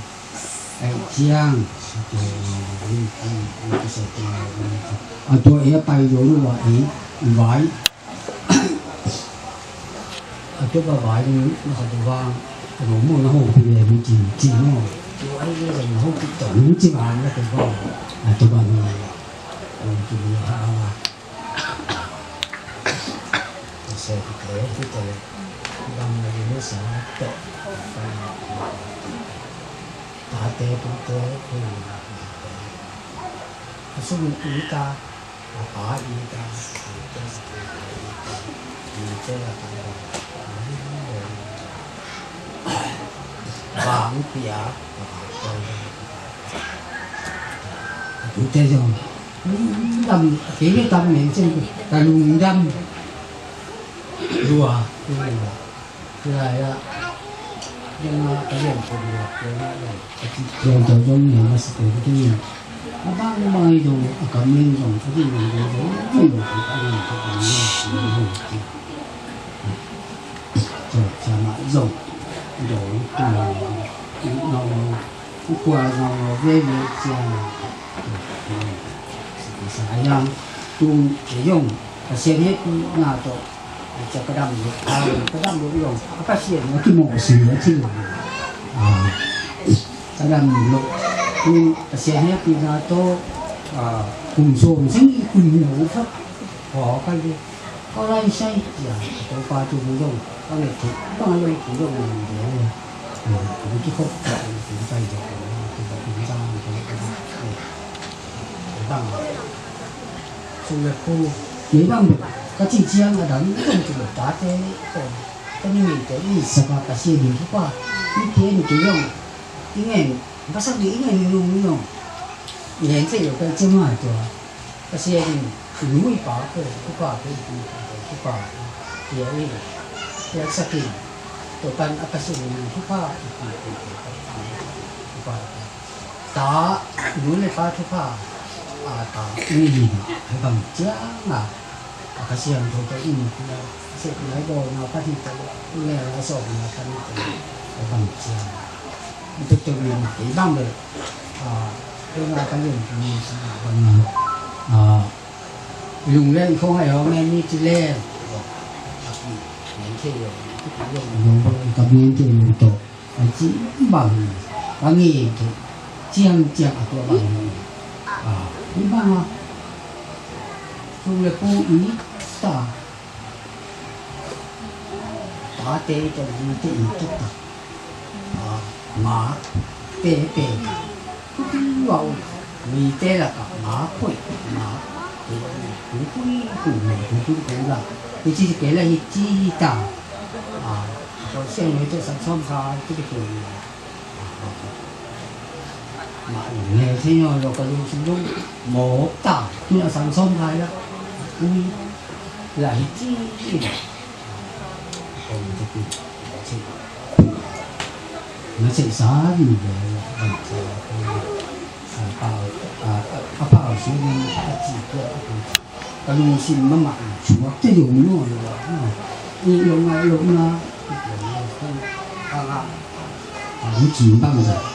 Ai ciang, si tuang ni, ni, ni, si tuang ni. A tua e pai lo lu wa e, vai. A tua ba vai ni, na ka tu ba, a lo mo na ho pu le, mi ci, ci mo. Tua ai le na ho pu ta, mi ci ba na tu ba. A tua ba ni, a tua ba. Tate, tute, bang na yu sa to. Tate, tute, hui na tate. Sum ita, apa ita, ite, ite, ite, ite, bang pia, tate, tate. Lungdam, a kei le tam nen cen ka lungdam. Lua, lua, lua, lua, lua, ka lian pun lua, lua, lua, lua. Ka ci cian tau zong nen ma sa te ka ci nen. A bang bang i zong, a kam nen zong, ka ci nen zong, zong, zong, zong, zong, zong, zong, zong, zong. Tua ciangah zong, zong, zong, zong, zong, zong, zong, zong, zong, zong, zong, zong, zong, zong, zong, zong, tu, zong, Pasian hehpihna tawh, cia ka dam lo, a, ka dam lo zong, a Pasian a kimawhsi a ci lo. A, ka dam lo, tu, Pasian hehpihna tawh, a, kum sawm seng i kum lo, fa, aw, ka li. Ka lai sai, ya, ka Topa tu bu zong, ka nget tu, bang a zong tu zong nang de, ya, tu bu ki khop, ya, tu bu sai de, tu bu sai de, tu bu sai de, bang, sung le khu, ni bang, ka ci ciang a dang, zong tu bu ta te, ko, ka ni mi te, i sa ka ka si ding ki pa, i te ni ki zong, i ngen, Pasal ding i ngen nung nung. Ngen thei lo kai cima tua. Pasian in i nu i pa ko thupha ko i pu ko thupha. Tia i tia sakin. Tua pan a Pasian in thupha i pu ko thupha. Ta i nu le pa thupha. A ta i ni ma. Hai bang ciang a. A ka siam tho tho in pia sek nai bo na ka hi ta le na sawm na ka ni ta le ka bang cia. Tuk tuk ni ma kei bang le a kei na ka lian ni sa na bang na a lung len khong ai hong en ni ci len. A ki nen kei lo ki tuk tuk lo. Lung bang ka nen kei lo to. A ci bang a ngi kei ciang ciang a tua bang a ni bang a Sum le pu i ta. Tate i ta, zi te i ta ta. A, nga te pe. Wow. Mi te la ka nga pui, nga te. Pui pui pui me pui pui pui la. Ti ci ke la hi ci hi ta. A, ko se ne te sa som sa ti ke. Mah neu thei nawn lo ka lungsim zong mawk ta. Tun a sang sawm lai la. Ui la hi ci. Kong te pi. Na cei sa ni ve. A pau a pau si ni a ci ko. Ka lungsim mahmah in suakte zong nawn lo a, ih lo ngaih lo na, a ngah a hong cim bang zong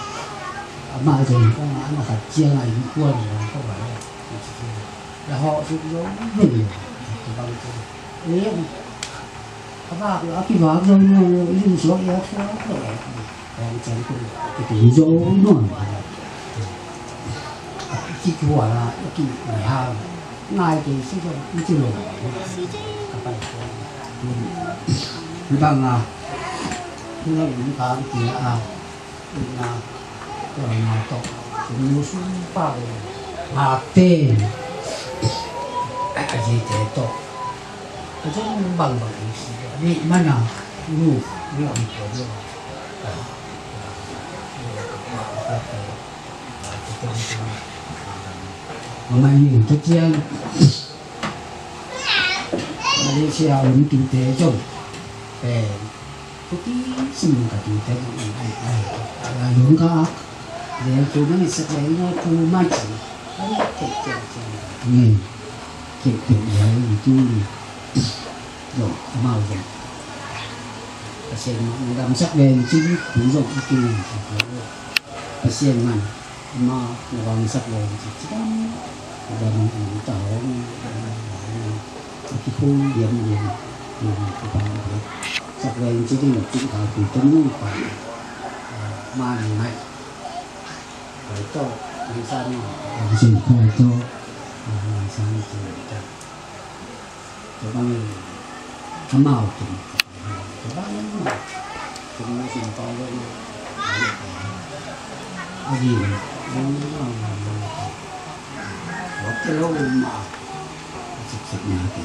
amah zong ka ngah na khat ciang a innkuan zong ka vai a, la hawh suk zo ven lo. Ka bang zong ei a vak lo a kivak zo nawn lo, i lungsuak i a thuak lo. Hong ciang tung i tung zo nawn. Kikual a i ki i hau ngai kei si zong i ci lo. Ka pai ko i bang a i ngai i kam ki a i na ko na to i nu sum pa lo. Ngak te a zi te to a zong bang bang i si ni mana nu ni lam ko lo. Mama ni tu ciang Malaysia um tu te zong pen tu ti sim ka tu te zong ai ai ai ai lung ka ak le tu mani sak le ina ku ma ci ai te te te nge te te ya tu ni zong mau zong Pasian ma ngam sak le ni ci ku zong i tu ni Pasian man ama na bang sak lo ci ci tam na bang ang ta hong a ki hong diam diam na bang ku bang diam sak lo ci ding ci ka ku tam ni pa ma ni mai kai to ni sa ni ang sin kai to ang sa ni ci ta. Tua bang in amau kin tua bang in kin na kin tong lo na a yin yin lo na tua te lo ma sik sik na te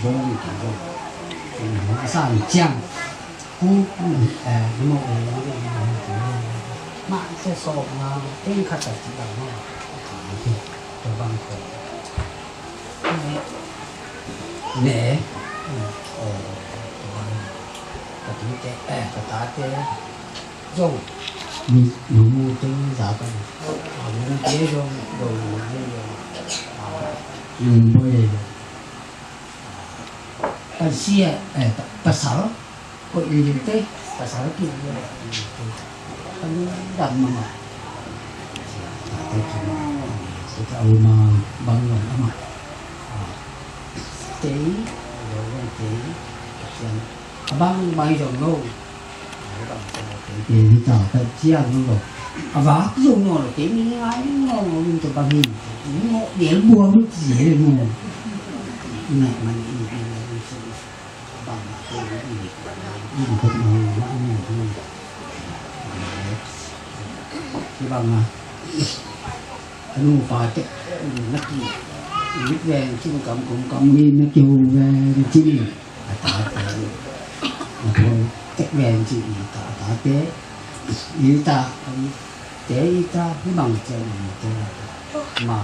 bong kin lo kin a san ciang ku eh mo eh ma se so ma ting khat ta ci bang ma tua bang ko ne. Ka tute, eh, ka tate zong nu mu teng za ka ni. Mu te zong zong mu te zong. Lungboy. Pasia, eh, pasal. Ko i te pasal ki kan dam mama. Te ki ma te ka uma bang wan ama. Te lo wan te sian abang bang zong lo. Te hi ta ka cian lo. Avak zong lo te mi ngai lo lo to bang hi. Lo del buang ti lo. Ngai man i Kibang a, a nupa te na ki lik ven cin kam kum kam ni na kihu ven cin a tate na thon tek ven cin a tate Ita, te ita, hibang ciang ita, ma,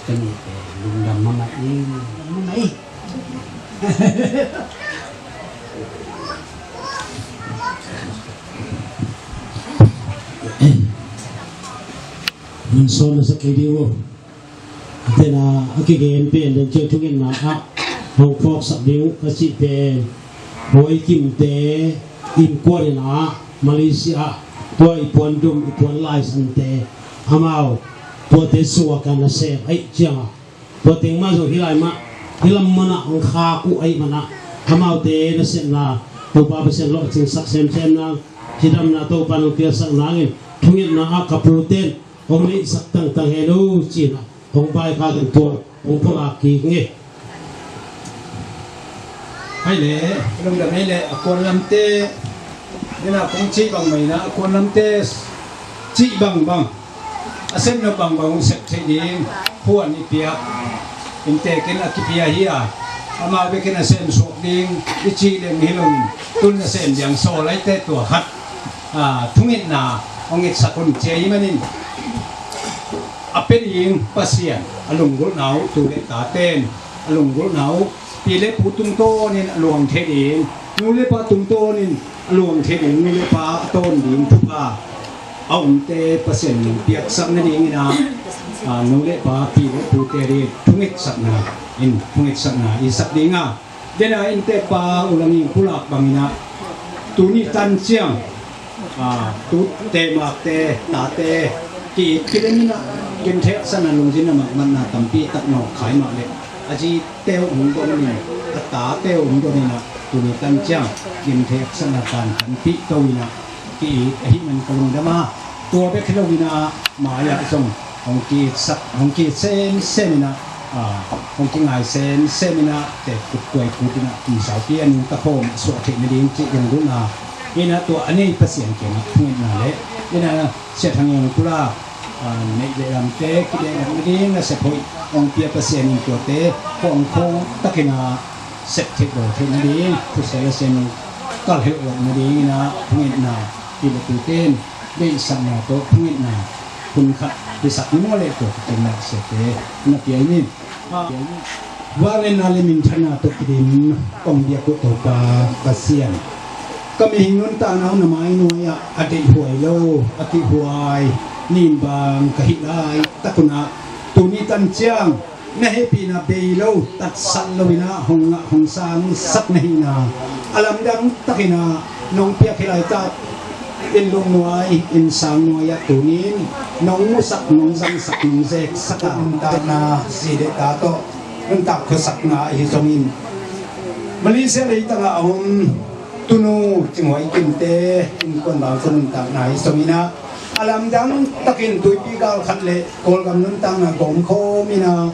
tani te, lungdam mahmah i, lungdam mahmah i. Mun sawn na sak kei ding uh. Tena a kigen pen den ciang thungetna ah hong phawksak ding uh ka cih pen Hawi Kimte innkuan in ah Malaysia ah tua i puandum i puan laisante amau tuate suak a nasem aih cianga tua teng mah zong hi lai mah hi lam manah hong khak uh aih manah amaute nasepna Topa Pasian lawhcingsak semsem nang cidamna Topa nong piaksak nangin thungetna ah ka puten hong neihsak tangtang hen uh ci-in ah hong vaikhak in tua hong pulak kik nge. Hai le, lungdam hi le, a kuan lamte dena kong cih bang mai na, a kuan lamte cih bangbang a sem nop bangbang hong sep theih ding huan i piak inntekin a kipia hi a, amau bekin a sem suak ding i cih leng hi loin tun a sem diang sawl aite tua khat a, thungetna hong itsak hun cia hi manin a pia ding Pasian a lunggulhna uh tu le taten a lunggulhna uh pi le pu tungtawnin a luang thei ding, nu le pa tungtawnin a luang thei ding, nu le pa a tawn ding thupha a umte Pasian in piaksak nadingin ah, a, nu le pa pi le pute ding thungetsakna in thungetsakna i sak ding a, dena inntepa ulang in pulak bangin ah tuni tan ciang, a, tute makte tate ki-it kilem in ah gentheihsakna lungzinna mahmahna tampi tak nawk khai mah leh a zite uh hong dong in a tate uh hong dong in ah tuni tan ciang gentheihsakna tan tampi to in ah ki-it ahih man ka lungdam a, tua bek hi loin ah mai-ah zong hong ki-itsak hong ki-it semsem in ah, a, hong kingai semsem in ah tekkut kuaikut in ah kum saupi a nungta khawm suah theih nading cih lunggulhna in ah tua a nei Pasian kiangah thungetna le in ah Sia Thang Yong Kula, a, neih le lamte kibehlap nading nasep hoih hong pia Pasian in tuate hong khawng takin ah sep theih bawl theih nading thusel a sian kalhelh loh nadingin ah thungetna pi le pute in deihsakna tawh thungetna hun khat hisak ni maw le tua kikenna siate na pia in in. Vangliatna le minthanna tawh kidim kong biak uh Topa Pasian, ka mihing nuntakna uh na mai nuai-ah a deihhuai lo a kihhuai nin bang ka hih laitak un ah tuni tan ciang na hehpihna bei lo tatsat loin ah hong ngah hong sangsak na hihna a lamdang takin ah nong piak hi laitak in lungnuai in sangnuai ah tunin nong musak nong zangsak nong zeksak a nuntakna zi le ta tawh nuntak khuasakna ahi zongin Malaysia leitangah a om Tunu Cing Huai Kimte innkuan bangkua nuntakna ahi zongin ah a lamdang takin tuipi gal khat le Kawlgam nuntakna gawmkhawm in ah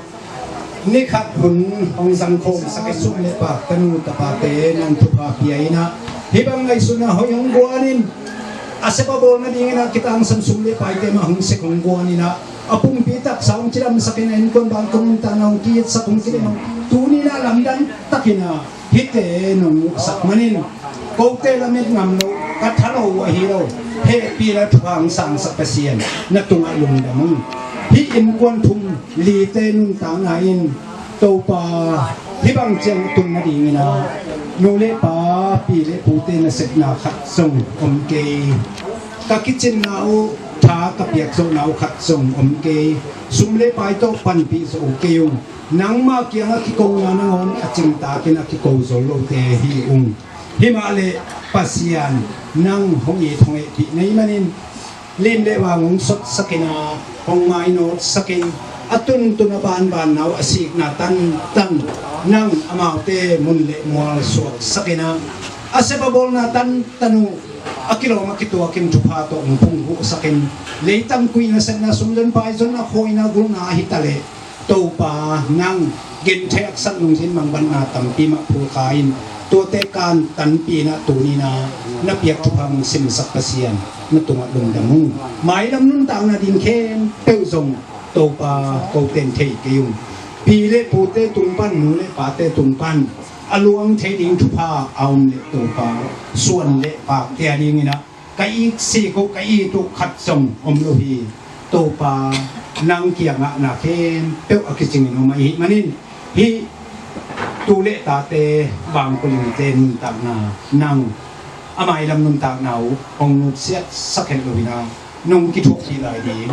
ni khat hun hong zangkhawm sak in sum le paak tanu tapate nang thupha pia in ah hih bang ngaihsutna hoih hong guan in a sep a bawl nadingin ah kitangsam sum le paite mah hong sek hong guan in ah a pumpi taksa hong cidamsak in a innkuan bangkua nuntakna hong ki-itsak hong cidam tunin ah lamdang takin ah hihte nong muhsak manin kote lamet ngam lo ka tha lo uh ahi lo hehpihna thupha hong sangsak Pasian na tungah lungdam ung. Hih innkuan thum lite nuntakna in Topa hih bang ciang tun nadingin ah nu le pa pi le pute nasepna khat zong om kei. Ka kicinna uh tha ka piak zawhna uh khat zong om kei. Sum le pai tawh panpih zawh uh kei ung. Nangmah kiangah kikona nangawn a cingtakin a kiko zo lote hi ung. Himah le Pasian nang hong it hong hehpih na hih manin lim le vang hong sotsakin a hong mainawtsakin a tuntun a banbanna uh a sikna tantan nang amaute mun le mual suaksakin a a sep a bawlna tantan uh a kilawm a kituakin thupha tawh hong phungvuhsakin leitang kuihna sepna sumzon paizon a khawina gulna ahi taleh Topa nang gentheihsak lungzin mangbanna tampi mah phulkha in tuate kan tanpi in a tunin a na piak thupha hong simsak Pasian na tungah lungdam ung. Mailam nuntakna ding khempeuh zong Topa koten thei kei ung. Pi le pute tung pan nu le pate tung pan a luang thei ding thupha a om le Topa suan le pakte a dingin a ka it sik uh, ka it uh khat zong om lo hi. Topa, nang kiangah na khempeuh a kicingin om ahih manin, hih tu le tate Vang Kul Ing te nuntakna, nang a mailam nuntakna uh hong nutsiatsak het lo hi na, nong kithuahpih lai ding,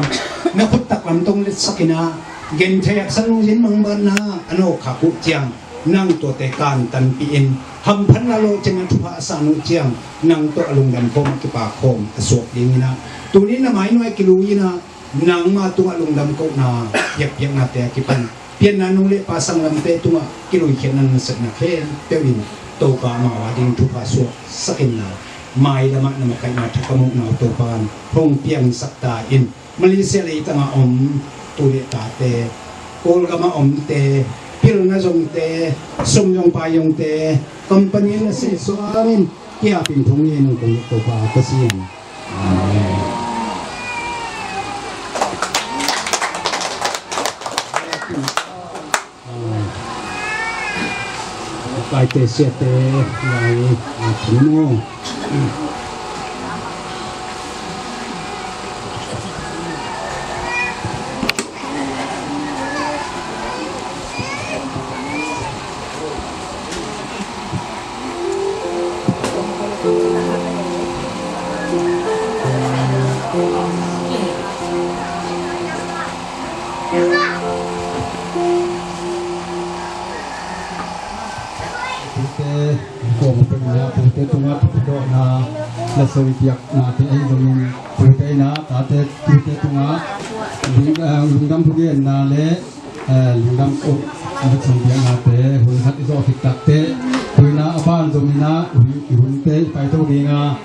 na khut taklam tawh letsak in ah, genthei haksa lungsim mangbatna a nawkkhak uh ciang, nang tuate kantanpih in, hamphatna lawhcinna thupha a san uh ciang, nang tawh a lungdam khawm a kipak khawm a suak ding in ah, tuni na mainuai kilui in ah, nangma tungah lungdam kohna, biakpiaknate a kipan pianna nu le pa sanglamte tungah kiluikhiatna nasepna khempeuh in Topa amau a ding thupha suaksak in na, mailamah na makaihna thakam uh nau Topa in hong piangsak ta in. Malaysia leitangah om tu le tate, Kawlgamah omte, pilna zongte, sum zong pai zongte, company na sehsuah in kiapin thong ngen ung kong Topa Pasian. Amen. Kaite siate lai a thum maw. Tute, kong peng le tute tungah thupha dawhna, la soi piakna te ahi zongin, tute ina, tate, tute tungah, ling, eh, lungdam thugenna le, eh, lungdam kop, na soi piakna te, hun khat i zawh khit takteh, tu ina a ban zong ina, hun, hunte i paito ding a,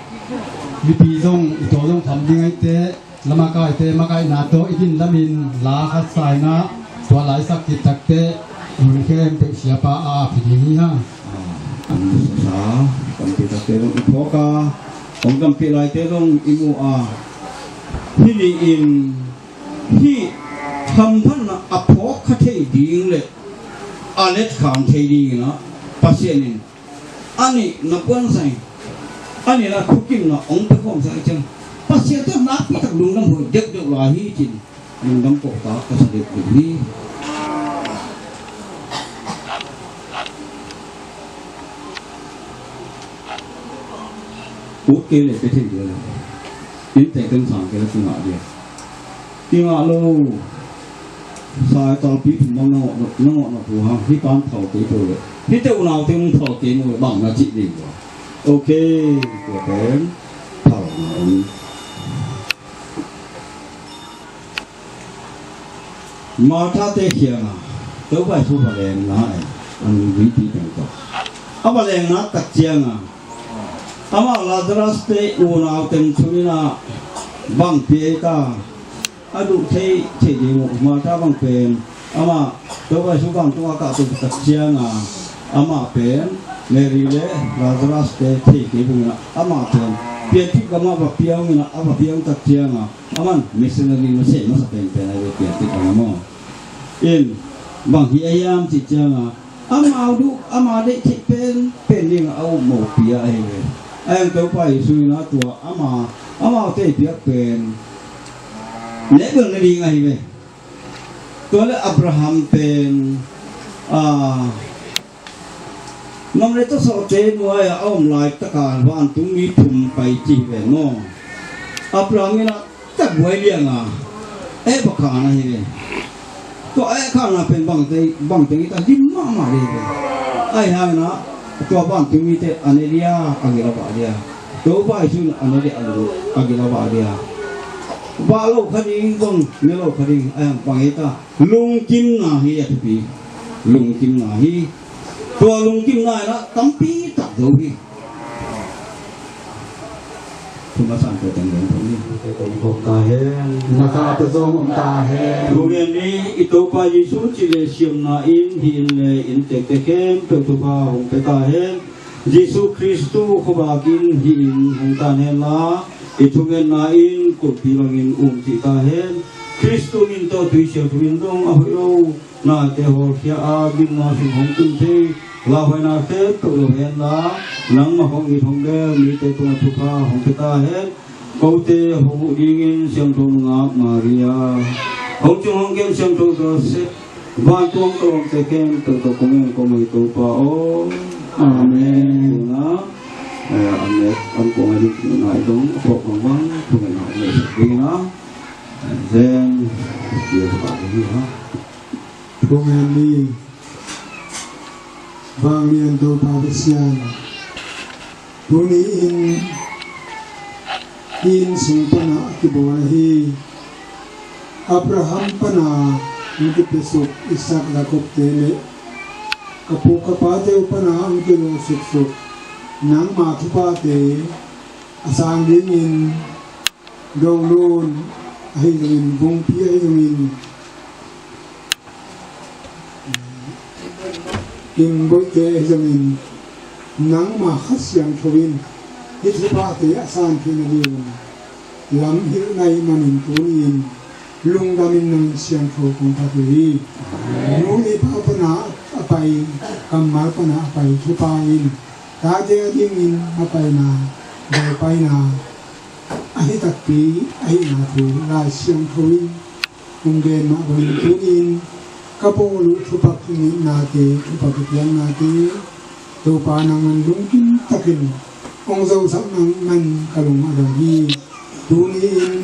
mipi zong, i tua zong kham ding ahih teh, la makaite makaihna tawh i din lamin la khat sa ina, tua laisak khit takteh, hun khempeuh siapa a phi ding hi hang. Ah, an sa, tampi takte zong i phawk a, hong tampi laite zong i mu a, hih ni in, hih hamphatna a phawk kha thei ding le a let khang thei ding ina, Pasian in a nih na puansak in, a nih na thukimna hong pia khawmsak ciang, Pasian tawh nakpi tak lungdam huai dekdek lai hi cin, lungdam kohtak ka sa dekdek hi. Ut kei le pia thei ding le, inntek teng sang kei le kingah ding. Kingah lo. Sa talpi thum bang na ngawh, na ngawh na pu hang, hih pan phal kei peuh le, hihte unau teng phal kei maw, bang na cih ding ua. Ok, tua pen phalna om. Martha te kiangah Topa Jesu va lengna e, an vipi teng tawh. A va lengna tak ciangah amah Lazarus te unau teng sungin ah bang pia ei ta, a duh thei thei ding uh. Martha bang pen amah Topa Jesu vantung a kah tung tak ciangah amah pen Mary le Lazarus te thei kei bangin ah amah pen pianthak gamah va piang in ah, a va piang tak ciangah aman missionary masa masa penpen a hi ve, pianthak gam ah maw. In bang hi a hiam cih ciangah amau duh, ama deih theih penpen ding a um mopi a hi ve. A hiang Topa Jesu in a tua ama, amaute piak pen nek bel na ding a hi ve. Tua le Abraham pen, a, nam le tawsawhte nuai-ah a om laitaka vantungmi thum pai ci hi ve maw. Abraham in a tak buai lianga eh, va khan ahi ve. Tua eh khanna pen bangte, bangte ngita lim mahmah ding ve. Ahi hangin a tua vantungmite a ne dia, a gil a vah dia. Topa Jesu in a ne dia, a gil a vah dia. Vah lo kha ding, bang ne lo kha ding, ahi hang bang ngita lungkimna hi a thupi. Lungkimna hi. Tua lungkimna in a tampi tak zo hi. Thuma san ko teng leng thong ni. Te kong kong ta hen. Na sa te zong om ta hen. Thungen ni i Topa Jesu ci le siamna in hi in le in tektek khempeuh thupha hong pia ta hen. Jesu Khristu khuavak in hi in hong tan hen la, i thungetna in kulhpi bangin um cih ta hen. Khristu min tawh tuisial thumin dong a hoih lo. Nate hawlkhia a gimna sung hong tun thei, lauhuaina khempeuh lo hen la, nangmah hong it hong bel mite tungah thupha hong pia ta hen. Kote hong huh dingin Siangtho Nungak Maria, hong cung hong gen Siangtho Joseph, vantung ka lawmte khempeuh tawh kong en kong ngei Topa aw. Amen. Tuna, eh, an nek an kong a ding tuna i dong a phawk bangbang thungen a om sak ding a. Zen, Sia Papa ding hi ha. Thungen ni. Vanglian Topa Pasian, tuni-in hih inn sung pana a kibawl ahi Abraham pana hong kipiasuk Isaac, Jacob-te le ka pu ka pate uh pana hong kilawsuksuk nangma thuphate a sang dingin, dolun ahi zongin, vungpi ahi zongin, tingboihte ahi zongin, nangma Kha Siangtho in hih thuphate a san theihna dingin lam hilh na hih manin tuni-in lungdamin nang siangtho kong phat uh hi. Nu le pa pana a pai, kammal pana a pai thupha in tate a dingin mapaina, galpaina ahi takpi ahihna thu Lai Siangtho in hong gen mah bangin tuni-in ka bawl uh thupha kingitnate, thupha kipiaknate Topa nangman lungkim takin hong zosak nangman ka lung a dam hi. Tuni-in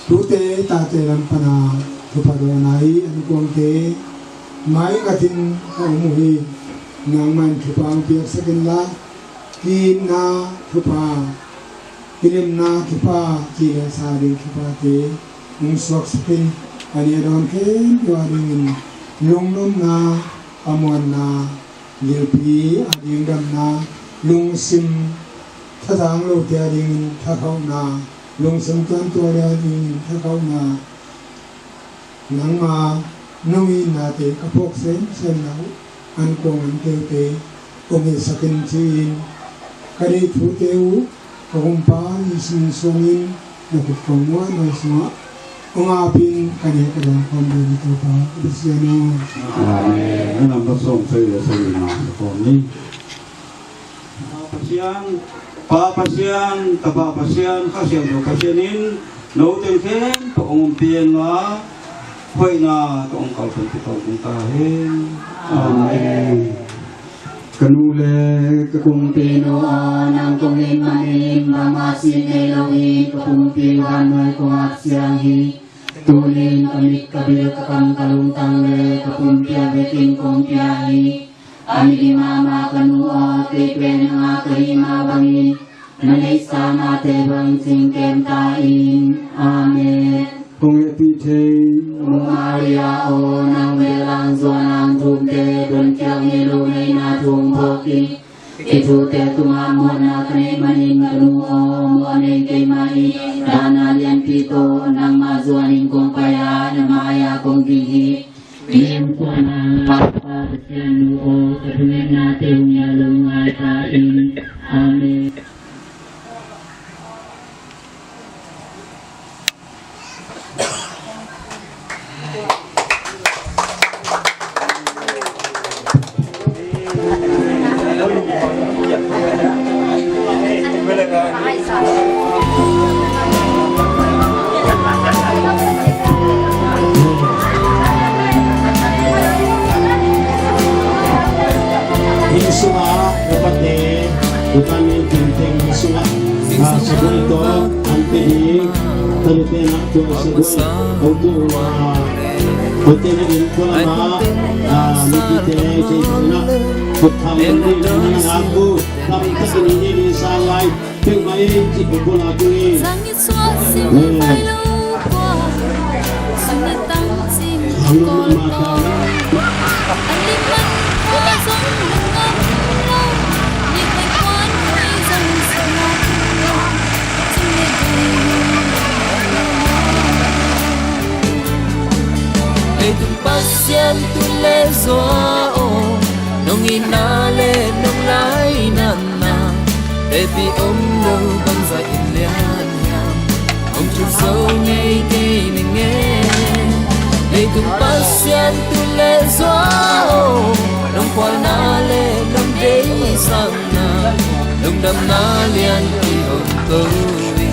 tute tate lam pana thupha dawnna i ankuangte mai ngatin ka um uh hi. Nangman thupha hong piaksak inla, ki-itna thupha, kilemna thupha, ci le sa ding thuphate hong suaksak in. A nih a dawn khempeuh a dingin lungnopna, a muanna, gilpi a ding damna, lungsim thazang lote a dingin thakhauhna, lungsim tuantual a dingin thakhauhna, nangma nong itnate ka phawk semsem lo, ankuang anteute hong hilhsak in ci-in ka deih thute uh ka Gumpa Jesu min suangin na khut kong muanhuai sungah hong apin ka nek ka dang khawm ding hi Topa ka Pasian aw. Amen. Amen. Number sawm sagih le sagihna sa khawm ni. Pa Pasian, Pa Pasian, Tapa Pasian, Kha Siangtho Pasian in note khempeuh hong ompih inla, hoihna tawh hong kalsuanpih tawntung ta hen. Amen. Ka nu le ka kumpinu aw, nang kong it manin bangmah sin nei loin ka pumpi vannuai kong ap siang hi. Tunin ka mit, ka bil, ka kam, ka lungtang le ka pumpi a vekin kong pia hi. A mit hi mahmah ka nu aw, kei pen nang a ka hih mah bangin na neihsa mahte bang cingkem ta in. Amen. Kong hehpih thei Maw Maria aw, nang bel hong zuan a hong thumte, donkhial ngei lo na hihna thu hong phawk in. Hih thute tungah muanna ka neih manin ka nu aw, muan nei keimah in, dahna lianpi tawh nangmah zuanin kong pai a, na mai-ah kong ding hi. Mihing kuamah Pa Pasian nu aw, ka thungetnate hong ngai lo ngai ta in. Amen. Inn sungah upate, upate tengteng sungah, ah, sagui tawh ante ding, talute na tua sagui, ong tu, ah, ute na in tua lama, ah, mipite, kei na, kut tham ni, ni na ku, tam tak ni ni sa lai. Peuhmah i cih bula tuni. Hang lo mah ta. Leitung Pasian tu le zua aw, nong itna le nong lainatna, hehpih om lo bangzah in lian hiam, hong thuk zo ngei kei ning e. Leitung Pasian tu le zua aw, nong khualna le nong deihsakna, lungdamna lianpi om ko hi.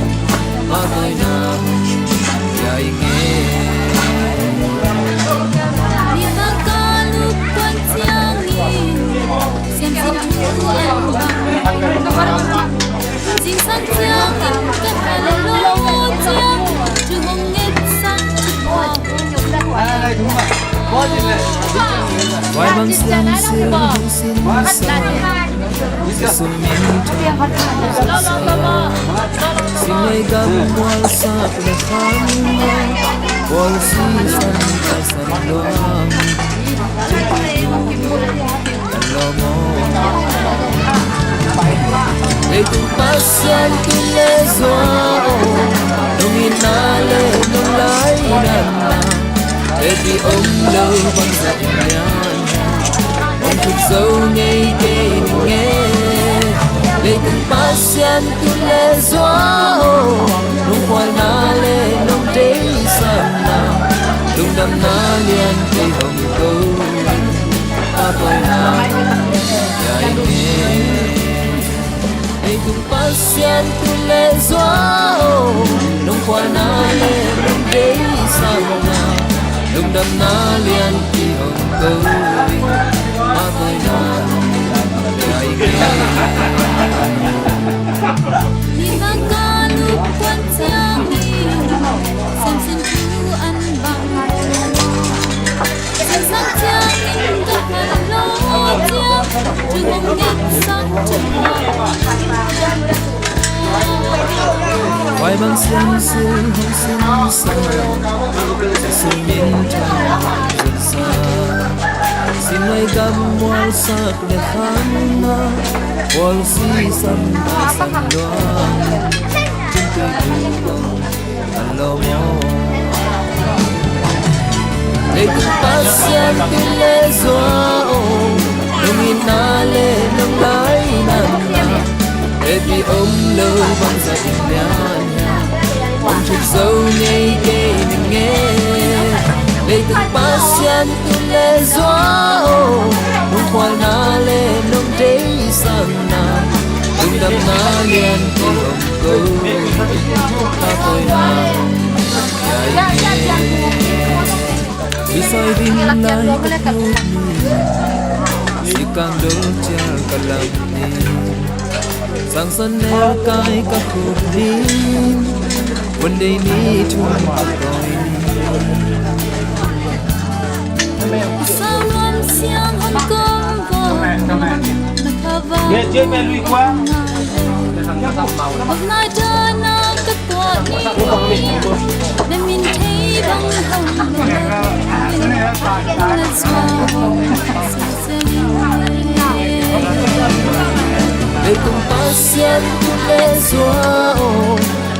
Vai bang siang sil hong sin sa, sum min thang sa, sinlai gam mual sak le khang, mual si san ka san luang. Leitung Pasian tun le zua aw, nong itna le nong lainatna, hehpih om lo bangzah in lian, hong thuk zo ngei kei ning e. Leitung Pasian tun le zua aw, nong khualna le nong deihsakna, lungdamna lian kei hong ko. A tawina yai nge. Leitung Pasian tun le zua aw, nong khualna le nong deihsakna, lungdamna lian kei hong ko. A tawina yai nge. Ni maka lukhuan ciangin, Samson thu an bang. Samson ciangin ka khan lo ciang, thu hong diksak thu. Vai bang siang sil hong sin sa, sum min thang zon sa, sinlai gam mual sak le khang na, mual si san ka san luang. Leitung Pasian tun le zua aw, nong itna le nong lainatna, hehpih om lo bangzah in lian, hong thuk zo ngei kei ning e. Leitung Pasian tun le zua aw, nong khualna le nong deihsakna, lungdamna lian kei hong ko. A tawina yai nge. Bisai din lai ka tu ni, sikang dol cial ka lam ni, sangsan nel kai ka khup ni, wan dei ni thum ka tawi ni. Salam siang hong kom vo, na kha va. Ye, ye, me lui kwa. Bak nai dana ka tuah ni, na min thei bang hong na, na zua hong sa. Leitung Pasian tun le zua aw,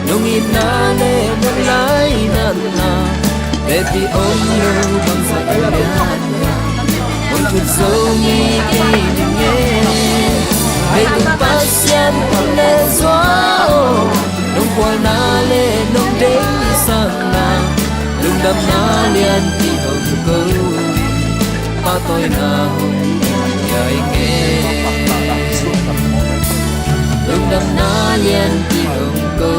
nong itna le nong lainatna, hehpih om lo bangzah in lian, hong thuk zo ngei kei ning e. Leitung Pasian tun le zua aw, nong khualna le nong deihsakna, lungdamna lian kei hong ko. A tawina hong yai nge. Lungdamna lian kei hong ko.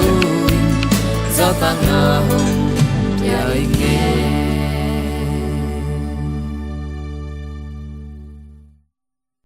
Zahtakna hong